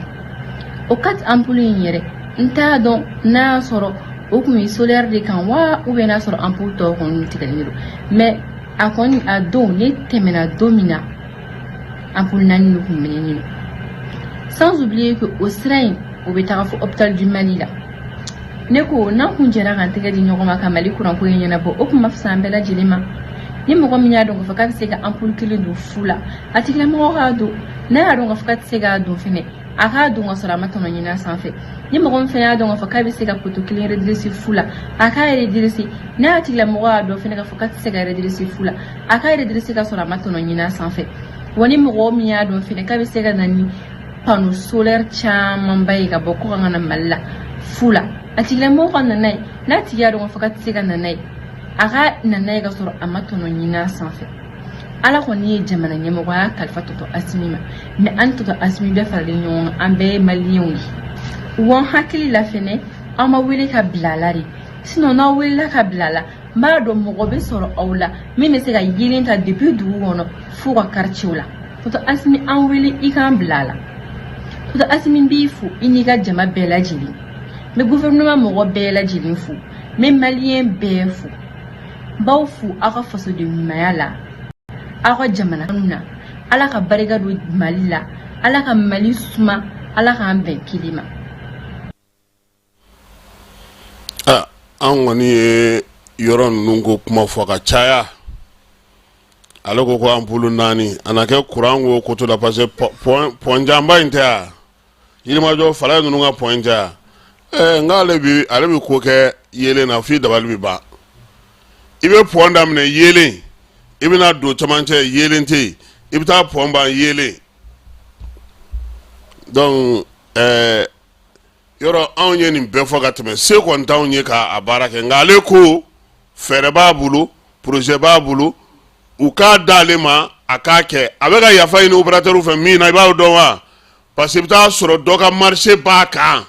O quatre ampoules in yɛrɛ, n t'a dɔn n'a y'a sɔrɔ o kun ye solaire de kan wa, ou bien n'a sɔrɔ ampoule tɔw kɔni tigɛlen don. Mais a kɔni a don, ne tɛmɛna don min na, ampoule naani de kun mɛnɛnen don. Sans oublier que o sira in, o bɛ taga fo hôpital du Mali la. Ne ko n'an kun jɛra k'an tɛgɛ di ɲɔgɔn ma ka Mali kuranko in ɲɛnabɔ, o kun ma fisa an bɛɛ lajɛlen ma. Ni mɔgɔ min y'a dɔn k'a fɔ k'a bɛ se ka ampoule kelen don fu la, a tigilamɔgɔ k'a don. N'a y'a dɔn k'a fɔ k'a tɛ se k'a don fɛnɛ, a k'a don ka sɔrɔ a ma tɔnɔ ɲini a sanfɛ. Ni mɔgɔ min fɛnɛ y'a dɔn k'a fɔ k'a bɛ se ka poteau kelen redresser fu la, a k'a redresser. N'a tigilamɔgɔ y'a dɔn fɛnɛ k'a fɔ k'a tɛ se ka redresser fu la, a k'a redresser ka sɔrɔ a ma tɔnɔ ɲini a sanfɛ. Wa ni mɔgɔ min y'a dɔn fɛnɛ k'a bɛ se ka na ni panneau solaire camanba ye ka bɔ kɔkan ka na Mali la fu la, a tigilamɔgɔ ka na n'a ye. N'a tigi y'a dɔn k'a fɔ k'a tɛ se ka na n'a ye, a ka na n'a ye ka sɔrɔ a ma tɔnɔ ɲini a sanfɛ. Ala kɔni ye jamana ɲɛmɔgɔya kalifa Tonton Asimi ma, mais an Tonton Asimi bɛɛ faralen ɲɔgɔn kan, an bɛɛ ye maliyɛnw ye. Wa n hakili la fɛnɛ, aw ma wele ka bila a la de. Sinon n'aw welela ka bila a la, n b'a dɔn mɔgɔ bɛ sɔrɔ aw la min bɛ se ka yeelen ta depuis dugu kɔnɔ f'u ka quartier la. Tonton Asimi, an wele i k'an bila a la. Tonton Asimi, b'i fo, i n'i ka jama bɛɛ lajɛlen. N bɛ gouvernement mɔgɔ bɛɛ lajɛlen fo, n bɛ maliyɛn bɛɛ fo. N b'aw fo aw ka fasoden ɲumanya la, aw ka jamana kanu na. Ala ka barika don Mali la, Ala ka Mali suma, Ala k'an bɛn kelen ma. An kɔni ye yɔrɔ ninnu ko kuma fɔ ka caya. Ale ko ko ampoule naani, a na kɛ kuran ko koto la, parce que pont janba in tɛ yan, Yirimajɔ fala ninnu ka pont in tɛ yan. N k'ale bi, ale bɛ ko kɛ yeelen na f'i dabali bɛ ban. I bɛ pont daminɛ yeelen, i bɛna don camancɛ, yeelen tɛ yen, i bɛ taa pont ban yeelen. Donc yɔrɔ anw ye nin bɛɛ fɔ ka tɛmɛ, se kɔni t'anw ye k'a baara kɛ, nka ale ko fɛɛrɛ b'a bolo, projet b'a bolo, u k'a d'ale ma a k'a kɛ. A bɛ ka yafa ɲini opérateur fɛ min na, i b'a dɔn wa? Parce que i bɛ taa sɔrɔ dɔ ka marché b'a kan,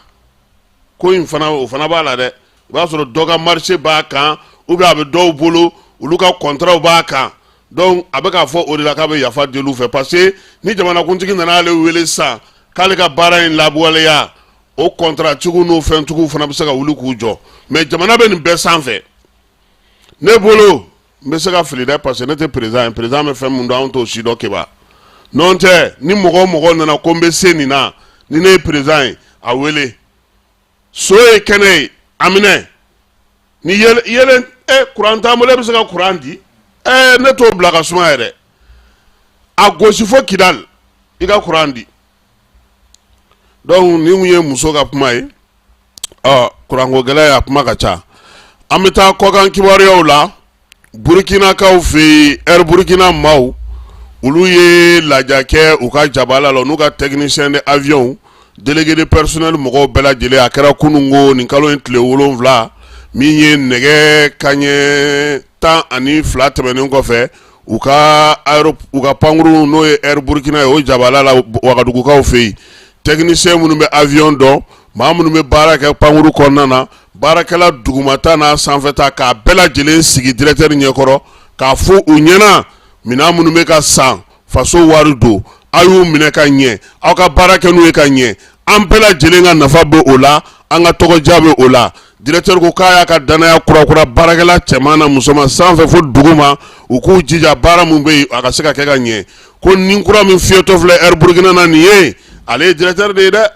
ko in fana, o fana b'a la dɛ. I b'a sɔrɔ dɔ ka marché b'a kan, ou bien a bɛ dɔw bolo, olu ka contrat b'a kan. Donc a bɛ k'a fɔ o de la k'a bɛ yafa deli u fɛ, parce que ni jamanakuntigi nana ale wele sisan k'ale ka baara in lawaleya, o contrat tigiw n'o fɛntigiw fana bɛ se ka wuli k'u jɔ. Mais jamana bɛ nin bɛɛ sanfɛ. Ne bolo, n bɛ se ka fili dɛ, parce que ne tɛ président ye. Président bɛ fɛn min dɔn, anw t'o si dɔn keba. N'o tɛ, ni mɔgɔ o mɔgɔ nana ko n bɛ se nin na, ni ne ye président ye, a wele. So ye kɛnɛ ye, a minɛ ni yelen. Kuran t'an bolo, e bɛ se ka kuran di? Ne t'o bila ka suma yɛrɛ. A gosi fo Kidali, i ka kuran di. Donc nin kun ye muso ka kuma ye. Ɔ, kuranko gɛlɛya, a kuma ka ca. An bɛ taa kɔkan kibaruyaw la. Burukinakaw fɛ yen, Air Burkina maaw, olu ye lajɛ kɛ u ka jabala la, n'u ka technicien de avion, délégué de personnel mɔgɔw bɛɛ lajɛlen. A kɛra kununko, nin kalo in tile 7, min ye nɛgɛ kaɲɛ 12 tɛmɛnen kɔfɛ, u ka pankuru, n'o ye Air Burkina ye, o jabala la Wagadugukaw fɛ yen. Technicien minnu bɛ avion dɔn, maa minnu bɛ baara kɛ pankuru kɔnɔna na, baarakɛla dugumata n'a sanfɛta, k'a bɛɛ lajɛlen sigi directeur ɲɛkɔrɔ k'a fɔ u ɲɛna: minɛn minnu bɛ ka san, faso wari don, a y'u minɛ ka ɲɛ, aw ka baara kɛ n'u ye ka ɲɛ, an bɛɛ lajɛlen ka nafa bɛ o la, an ka tɔgɔja bɛ o la. Directeur ko k'a y'a ka danaya kurakura baarakɛla cɛman na musoman, sanfɛ fo dugu ma, u k'u jija baara min bɛ yen, a ka se ka kɛ ka ɲɛ. Ko ni kura min fiyɛtɔ filɛ Air Burkina na nin ye, ale ye directeur de ye dɛ,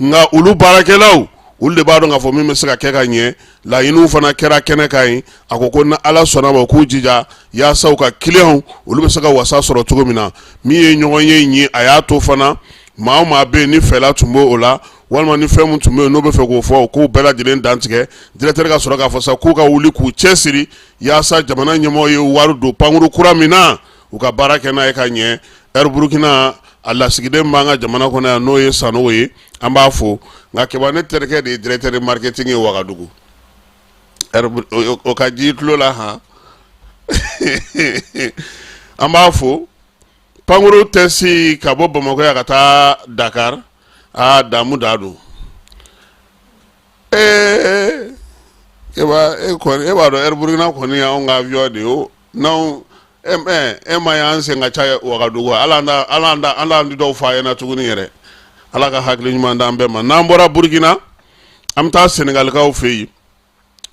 nka olu baarakɛlaw, olu de b'a dɔn k'a fɔ min bɛ se ka kɛ ka ɲɛ. Laɲiniw fana kɛra kɛnɛ kan yen. A ko ko ni Ala sɔnna ma, k'u jija yaasa u ka clients olu bɛ se ka wasa sɔrɔ cogo min na. Min ye ɲɔgɔn ye in ye, a y'a to fana maa o maa bɛ yen ni fɛla tun b'o o la, walima ni fɛn min tun bɛ yen n'o bɛ fɛ k'o fɔ, o k'o bɛɛ lajɛlen dantigɛ. Directeur ka sɔrɔ k'a fɔ sa k'u ka wuli k'u cɛ siri yaasa jamana ɲɛmɔgɔ ye wari don pankuru kura min na, u ka baara kɛ n'a ye ka ɲɛ. Air Burkina a lasigiden b'an ka jamana kɔnɔ yan, n'o ye Sanogo ye, an b'a fo. Nka Keba, ne terikɛ de ye directeur de marketing ye Wagadugu, o ka ji tulo la han, an b'a fo. Pankuru tɛ se ka bɔ Bamakɔ yan ka taa Dakar, aa damu da don. Ee Keba, e kɔni e b'a dɔn Air Burkina kɔni y'anw ka avion de ye o. N'anw e ma y'an sen ka ca Wagadugu, ala an dɔw fa ɲɛna tuguni yɛrɛ. Ala ka hakili ɲuman d'an bɛɛ ma. N'an bɔra Burkina, an bɛ taa Senegalikaw fɛ yen.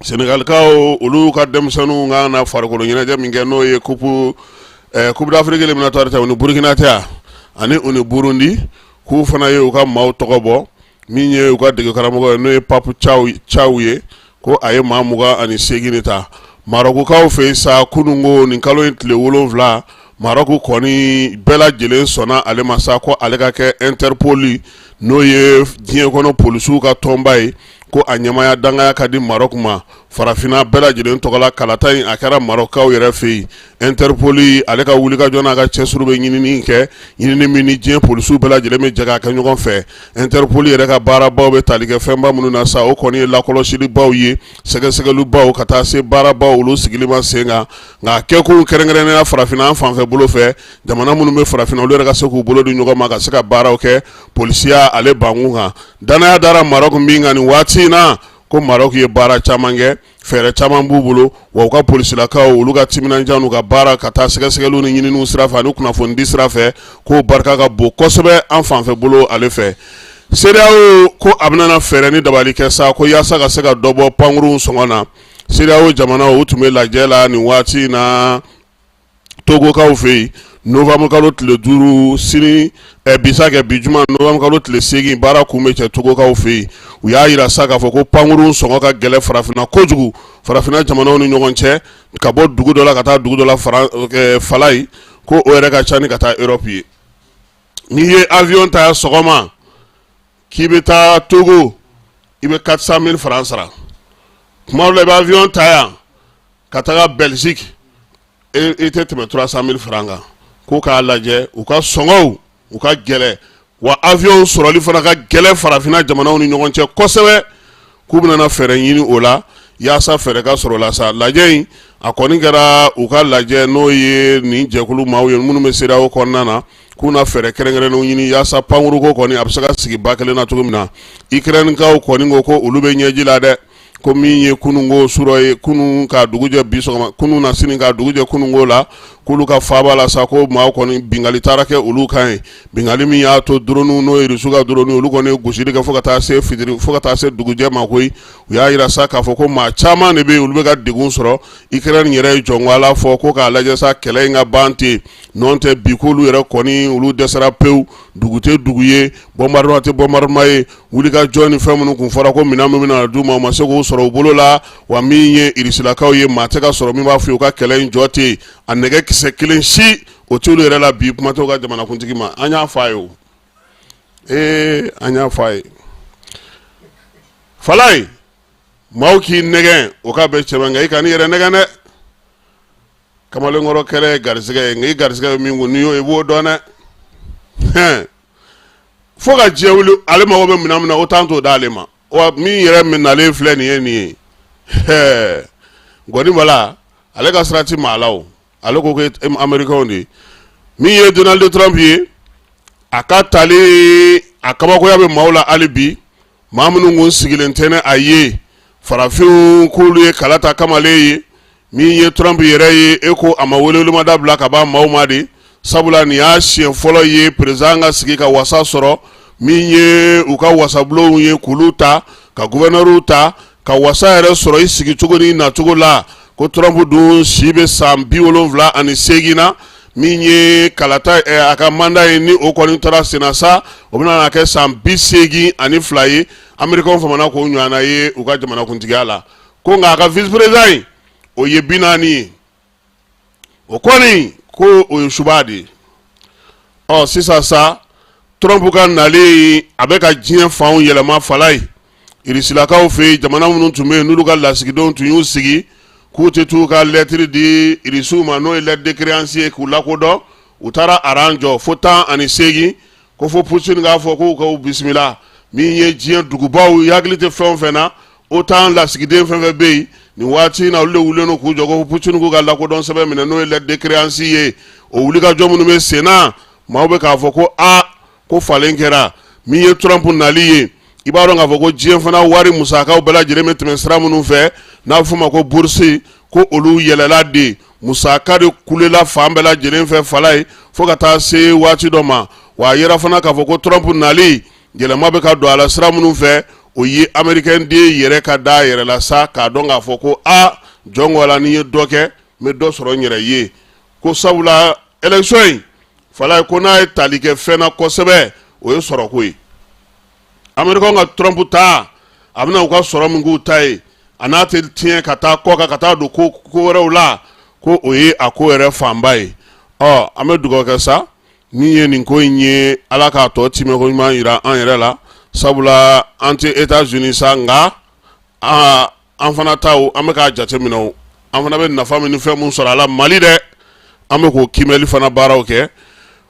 Senegalikaw, olu ka denmisɛnninw ka na farikolo ɲɛnajɛ min kɛ, n'o ye coupe d'Afrique éliminatoire tɛ, u ni Burkina tɛ yan ani u ni Burundi, k'u fana ye u ka maaw tɔgɔ bɔ. Min ye u ka dege karamɔgɔ ye, n'o ye Pape Thiaw ye, ko a ye maa 28 de ta. Marɔkukaw fɛ yen sa, kununko nin kalo in tile 7, Marɔku kɔni bɛɛ lajɛlen sɔnna ale ma sa ko ale ka kɛ Interpol, n'o ye diɲɛ kɔnɔ polisiw ka tɔnba ye, ko a ɲɛmaaya dangaya ka di Marɔku ma farafinna bɛɛ lajɛlen tɔgɔ la. Kalata in a kɛra Marɔkukaw yɛrɛ fɛ yen. Interpol, ale ka wulikajɔ n'a ka cɛsiri bɛ ɲinini kɛ, ɲinini min ni diɲɛ polisiw bɛɛ lajɛlen bɛ jɛ k'a kɛ ɲɔgɔn fɛ. Interpol yɛrɛ ka baarabaw bɛ tali kɛ fɛnba minnu na sa, o kɔni ye lakɔlɔsilibaw ye, sɛgɛsɛgɛlibaw, ka taa se baarabaw olu sigili ma sen kan. Nka kɛkun kɛrɛnkɛrɛnnenya farafinna an fanfɛ bolo fɛ, jamana minnu bɛ farafinna, olu yɛrɛ ka se k'u bolo di ɲɔgɔn ma ka se ka baaraw kɛ polisiya ale bankun kan. Danaya dara Marɔku min kan nin waati in na, ko Marɔku ye baara caman kɛ, fɛɛrɛ caman b'u bolo, wa u ka polisilakaw, olu ka timinandiya n'u ka baara ka taa sɛgɛsɛgɛliw ni ɲininiw sira fɛ ani kunnafonidi sira fɛ, k'o barika ka bon kosɛbɛ an fanfɛ bolo ale fɛ. CEDEAO ko a bɛna fɛɛrɛ ni dabali kɛ sa ko yaasa ka se ka dɔ bɔ pankurunw sɔngɔ na. CEDEAO jamanaw, u tun bɛ lajɛ la nin waati in na Togokaw fɛ yen, novembre kalo tile 5, sini bisa kɛ bi juma novembre kalo tile 8, baara kun bɛ cɛ Togokaw fɛ yen. U y'a jira sa k'a fɔ ko pankurun sɔngɔ ka gɛlɛn farafinna kojugu, farafinna jamanaw ni ɲɔgɔn cɛ, ka bɔ dugu dɔ la ka taa dugu dɔ la Falayi, ko o yɛrɛ ka ca ni ka taa Europe ye. N'i ye avion ta sɔgɔma k'i bɛ taa Togo, i bɛ 400 000 francs sara. Tuma dɔ la, i bɛ avion ta yan ka taga Belgique, i tɛ tɛmɛ 300 000 francs kan. Ko k'a lajɛ u ka sɔngɔw u ka gɛlɛn, wa avion sɔrɔli fana ka gɛlɛn farafinna jamanaw ni ɲɔgɔn cɛ kosɛbɛ, k'u bɛna fɛɛrɛ ɲini o la yaasa fɛɛrɛ ka sɔrɔ la sa. Lajɛ in a kɔni kɛra u ka lajɛ, n'o ye nin jɛkulu maaw ye minnu bɛ CEDEAO kɔnɔna na, k'u na fɛɛrɛ kɛrɛnkɛrɛnnenw ɲini yaasa pankuruko kɔni a bɛ se ka sigi ba kelen na cogo min na. Ukrainekaw kɔni ko ko olu bɛ ɲɛji la dɛ, ko min ye kununko surɔ ye, kunun ka dugujɛ bi sɔgɔma, kunun na sini ka dugujɛ kununko la, k'olu ka faaba la sa, ko maaw kɔni binkanni taara kɛ olu kan ye, binkanni min y'a to drone, n'o ye Rusiw ka drone, olu kɔni ye gosili kɛ fo ka taa se fitiri, fo ka taa se dugujɛ ma koyi. U y'a jira sa k'a fɔ ko maa caman de bɛ yen, olu bɛ ka degun sɔrɔ. Ukraine yɛrɛ ye jɔnko Ala fɔ ko k'a lajɛ sa kɛlɛ in ka ban ten, n'o tɛ bi k'olu yɛrɛ kɔni olu dɛsɛra pewu. Dugu tɛ dugu ye, bombardement tɛ bombardement ye, wulikajɔ ni fɛn minnu kun fɔra ko minɛn min bɛna d'u ma, u ma se k'o sɔrɔ u bolo la. Wa min ye irisilakaw ye, maa tɛ ka sɔrɔ min b'a fɔ u ka kɛlɛ in jɔ ten, a nɛgɛ kisɛ kelen si o t'olu yɛrɛ la bi. Kuma t'u ka jamanakuntigi ma. An y'a fɔ a ye o, ee an y'a fɔ a ye. Falayi, maaw k'i nɛgɛn o ka bɛn cɛ ma, nka i kan'i yɛrɛ nɛgɛn dɛ. Kamalenkɔrɔ kɛlɛ ye garisɛgɛ ye, nka i garisɛgɛ bɛ min kun, n'i y'o ye, i b'o dɔn dɛ. Hɛn, fo ka diɲɛ wuli, ale mago bɛ minɛn min na, o t'an t'o d'ale ma. Wa min yɛrɛ min nalen filɛ nin ye, nin ye hɛɛ gɔni bala, ale ka sira ti maa la o. Ale ko ko américain de ye. Min ye Donald Trump ye, a ka tali a kabakoya bɛ maaw la hali bi. Maa minnu kun sigilen tɛ ni a ye, farafinw k'olu ye kala ta kamalen ye. Min ye Trump yɛrɛ ye, e ko a ma welewelemada bila ka ban maaw ma de, sabula nin y'a siɲɛ fɔlɔ ye président ka sigi ka wasa sɔrɔ. Min ye u ka wasabulonw ye, k'olu ta ka gouverneur ta ka wasa yɛrɛ sɔrɔ i sigicogo ni nacogo la, ko Trump dun si bɛ san 78 na. Min ye kalata a ka mandat ye, ni o kɔni taara senna sa, o bɛna kɛ san 82 ye. Americain famana k'o ɲɔgɔnna ye u ka jamanakuntigiya la. Ko nka a ka vice président in, o ye 40 ye. O kɔni ko o ye suba de ye. Ɔ sisan sa, Trump ka nalen, a bɛ ka diɲɛ fanw yɛlɛma. Falaye, Irisilakaw fɛ yen, jamana minnu tun bɛ yen, n'olu ka lasigidenw tun y'u sigi k'u tɛ t'u ka lɛtiri di Irisiw ma, n'o ye lettre de créance ye, k'u lakodɔn, u taara aran jɔ fo 18, ko fo Poutine k'a fɔ k'u k'u bisimila. Min ye diɲɛ dugubaw, i hakili tɛ fɛn o fɛn na, OTAN lasigiden fɛn fɛn bɛ yen nin waati in na, olu de wulilen don k'u jɔ ko Poutine k'u ka lakodɔn sɛbɛn minɛ, n'o ye lettre de créance ye. O wulikajɔ minnu bɛ sen na, maaw bɛ k'a fɔ ko aa, ko falen kɛra. Min ye Trump nali ye, i b'a dɔn k'a fɔ ko diɲɛ fana wari musakaw bɛɛ lajɛlen bɛ tɛmɛ sira minnu fɛ, n'a bɛ f'o ma ko bourse, ko olu yɛlɛla de, musaka de kulela fan bɛɛ lajɛlen fɛ. Falaye, fo ka taa se waati dɔ ma wa, a yera fana k'a fɔ ko Trump nali, yɛlɛma bɛ ka don a la sira minnu fɛ, o ye américain den yɛrɛ ka da a yɛrɛ la sa, k'a dɔn k'a fɔ ko aa, jɔn ko la, n'i ye dɔ kɛ, n bɛ dɔ sɔrɔ n yɛrɛ ye. Ko sabula élection in, Falaye, ko n'a ye tali kɛ fɛn na kosɛbɛ, o ye sɔrɔko ye. Américain ka Trump ta, a bɛna u ka sɔrɔ min k'u ta ye, a n'a tɛ tiɲɛ ka taa kɔ kan ka taa don ko wɛrɛw la, ko o ye a ko yɛrɛ fanba ye. Ɔ an bɛ dugawu kɛ sa, min ye nin ko in ye, Ala k'a tɔ timɛko ɲuman jira an yɛrɛ la. Sabula an tɛ États-Unis sa, nka aa, an fana taw, an bɛ k'a jateminɛ o, an fana bɛ nafa min ni fɛn mun sɔrɔ a la Mali dɛ, an bɛ k'o kiimɛli fana baaraw kɛ.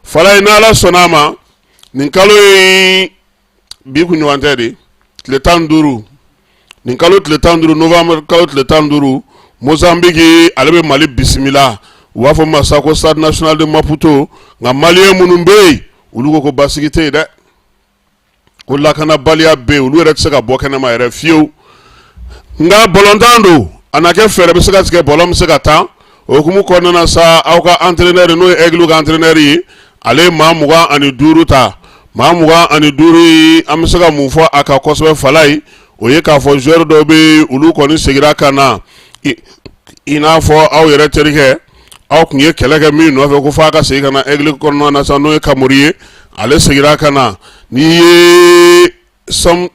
Falaye, n'Ala sɔnna a ma, nin kalo in bi kunɲɔgɔn tɛ de, tile 15, nin kalo tile 15, novembre kalo tile 15, Mozambique ale bɛ Mali bisimila. U b'a fɔ ma sa ko Stade national de Maputo. Nka malien minnu bɛ yen, olu ko ko basigi tɛ yen dɛ, ko lakanabaliya bɛ yen, olu yɛrɛ tɛ se ka bɔ kɛnɛma yɛrɛ fiyewu. Nka balontan don, a na kɛ fɛɛrɛ bɛ se ka tigɛ, ballon bɛ se ka tan. O hukumu kɔnɔna na sa, aw ka entraîneur, n'o ye Aigle ka entraîneur ye, ale ye maa 25 ta. Maa 25 ye, an bɛ se ka mun fɔ a kan kosɛbɛ? Falaye, o ye k'a fɔ joueur dɔw bɛ yen, olu kɔni seginna ka na, i n'a fɔ aw yɛrɛ terikɛ, aw tun ye kɛlɛ kɛ min nɔfɛ ko f'a ka segin ka na Aigle kɔnɔna na sa, n'o ye Kamori ye, ale seginna ka na. N'i ye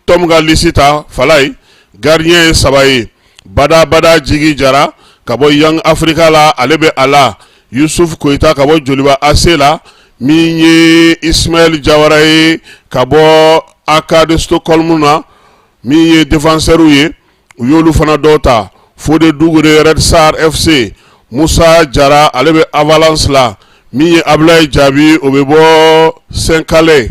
Tom ka liste ta, Falaye, gardien ye saba ye: Bada Bada Jigi Jara ka bɔ Young Africa la, ale bɛ a la; Yusuf Koyita ka bɔ Joliba AC la; min ye Ismaël Jawara ye ka bɔ AK de Stockholm na. Min ye défenseur ye, u y'olu fana dɔw ta: Fode Dugure, Red Star FC; Musa Jara, ale bɛ Avalanche la; min ye Abulayi Jaabi, o bɛ bɔ Saint-Calais;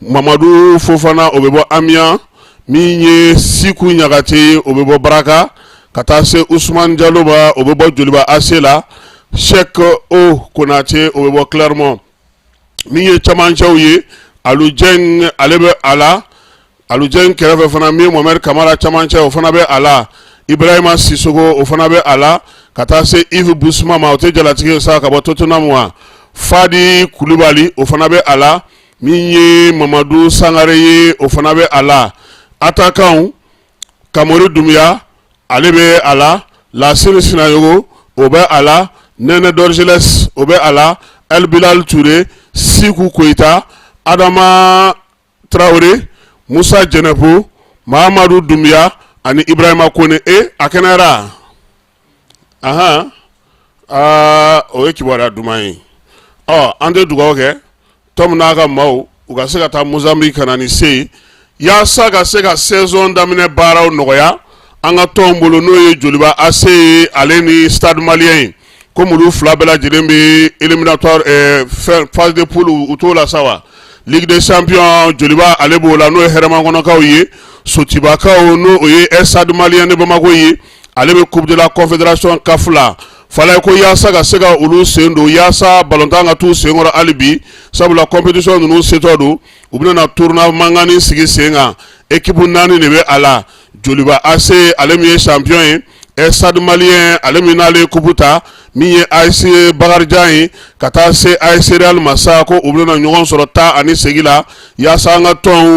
Mamadu Fofana, o bɛ bɔ Amiens; min ye Siku Ɲagate, o bɛ bɔ Baraka; ka taa se Usumani Jalo ma, o bɛ bɔ Joliba AC la; Cheikh O Konate, o bɛ bɔ Clermont. Min ye camancɛw ye, Alu Jɛn, ale bɛ a la. Alu Jɛn kɛrɛfɛ fana, min ye Mohamed Kamara camancɛ, o fana bɛ a la; Ibrahima Sisoko, o fana bɛ a la; ka taa se Yves Bissouma ma, o tɛ jalatigi ye sa, ka bɔ Tottenham wa; Fadi Kulubali, o fana bɛ a la; min ye Mamadu Sangare ye, o fana bɛ a la. Attaquant, Kamori Dunbiya, ale bɛ a la; Lasini Sinayogo, o bɛ a la; Nɛnɛ Dorgelès, o bɛ a la; El Bilal Ture, Siku Koyita, Adama Traoré, Musa Jɛnɛpo, Mahamadu Dunbiya ani Ibrahima Kone. E a kɛnɛyara? Ahan, aa, o ye kibaruya duman ye. Ɔ an tɛ dugawu kɛ Tom n'a ka maaw u ka se ka taa Mozambique ka na ni se ye, yaasa ka se ka saison daminɛ baaraw nɔgɔya an ka tɔnw bolo, n'o ye Joliba AC ye, ale ni Stade Malien ye. Komi olu fila bɛɛ lajɛlen bɛ éliminatoire, phase de poule, u t'o la sa wa. Ligue des champions, Joliba ale b'o la, n'o ye Hɛrɛmakɔnɔkaw ye. Sotibakaw, n'o o ye Stade Malien de Bamako ye, ale bɛ Coupe de la Confédération CAF la. Falaye ko yaasa ka se ka olu sen don, yaasa balontan ka t'u senkɔrɔ hali bi, sabula compétition ninnu setɔ don, u bɛna tournoi mankanni sigi sen kan. Équipe naani de bɛ a la: Joliba AC, ale min ye champion ye; Stade Malien, ale min n'ale ye coupe ta; min ye AS Bakarijan ye, ka taa se AS Real ma sa. Ko u bɛna ɲɔgɔn sɔrɔ taa ani segin la, yaasa an ka tɔnw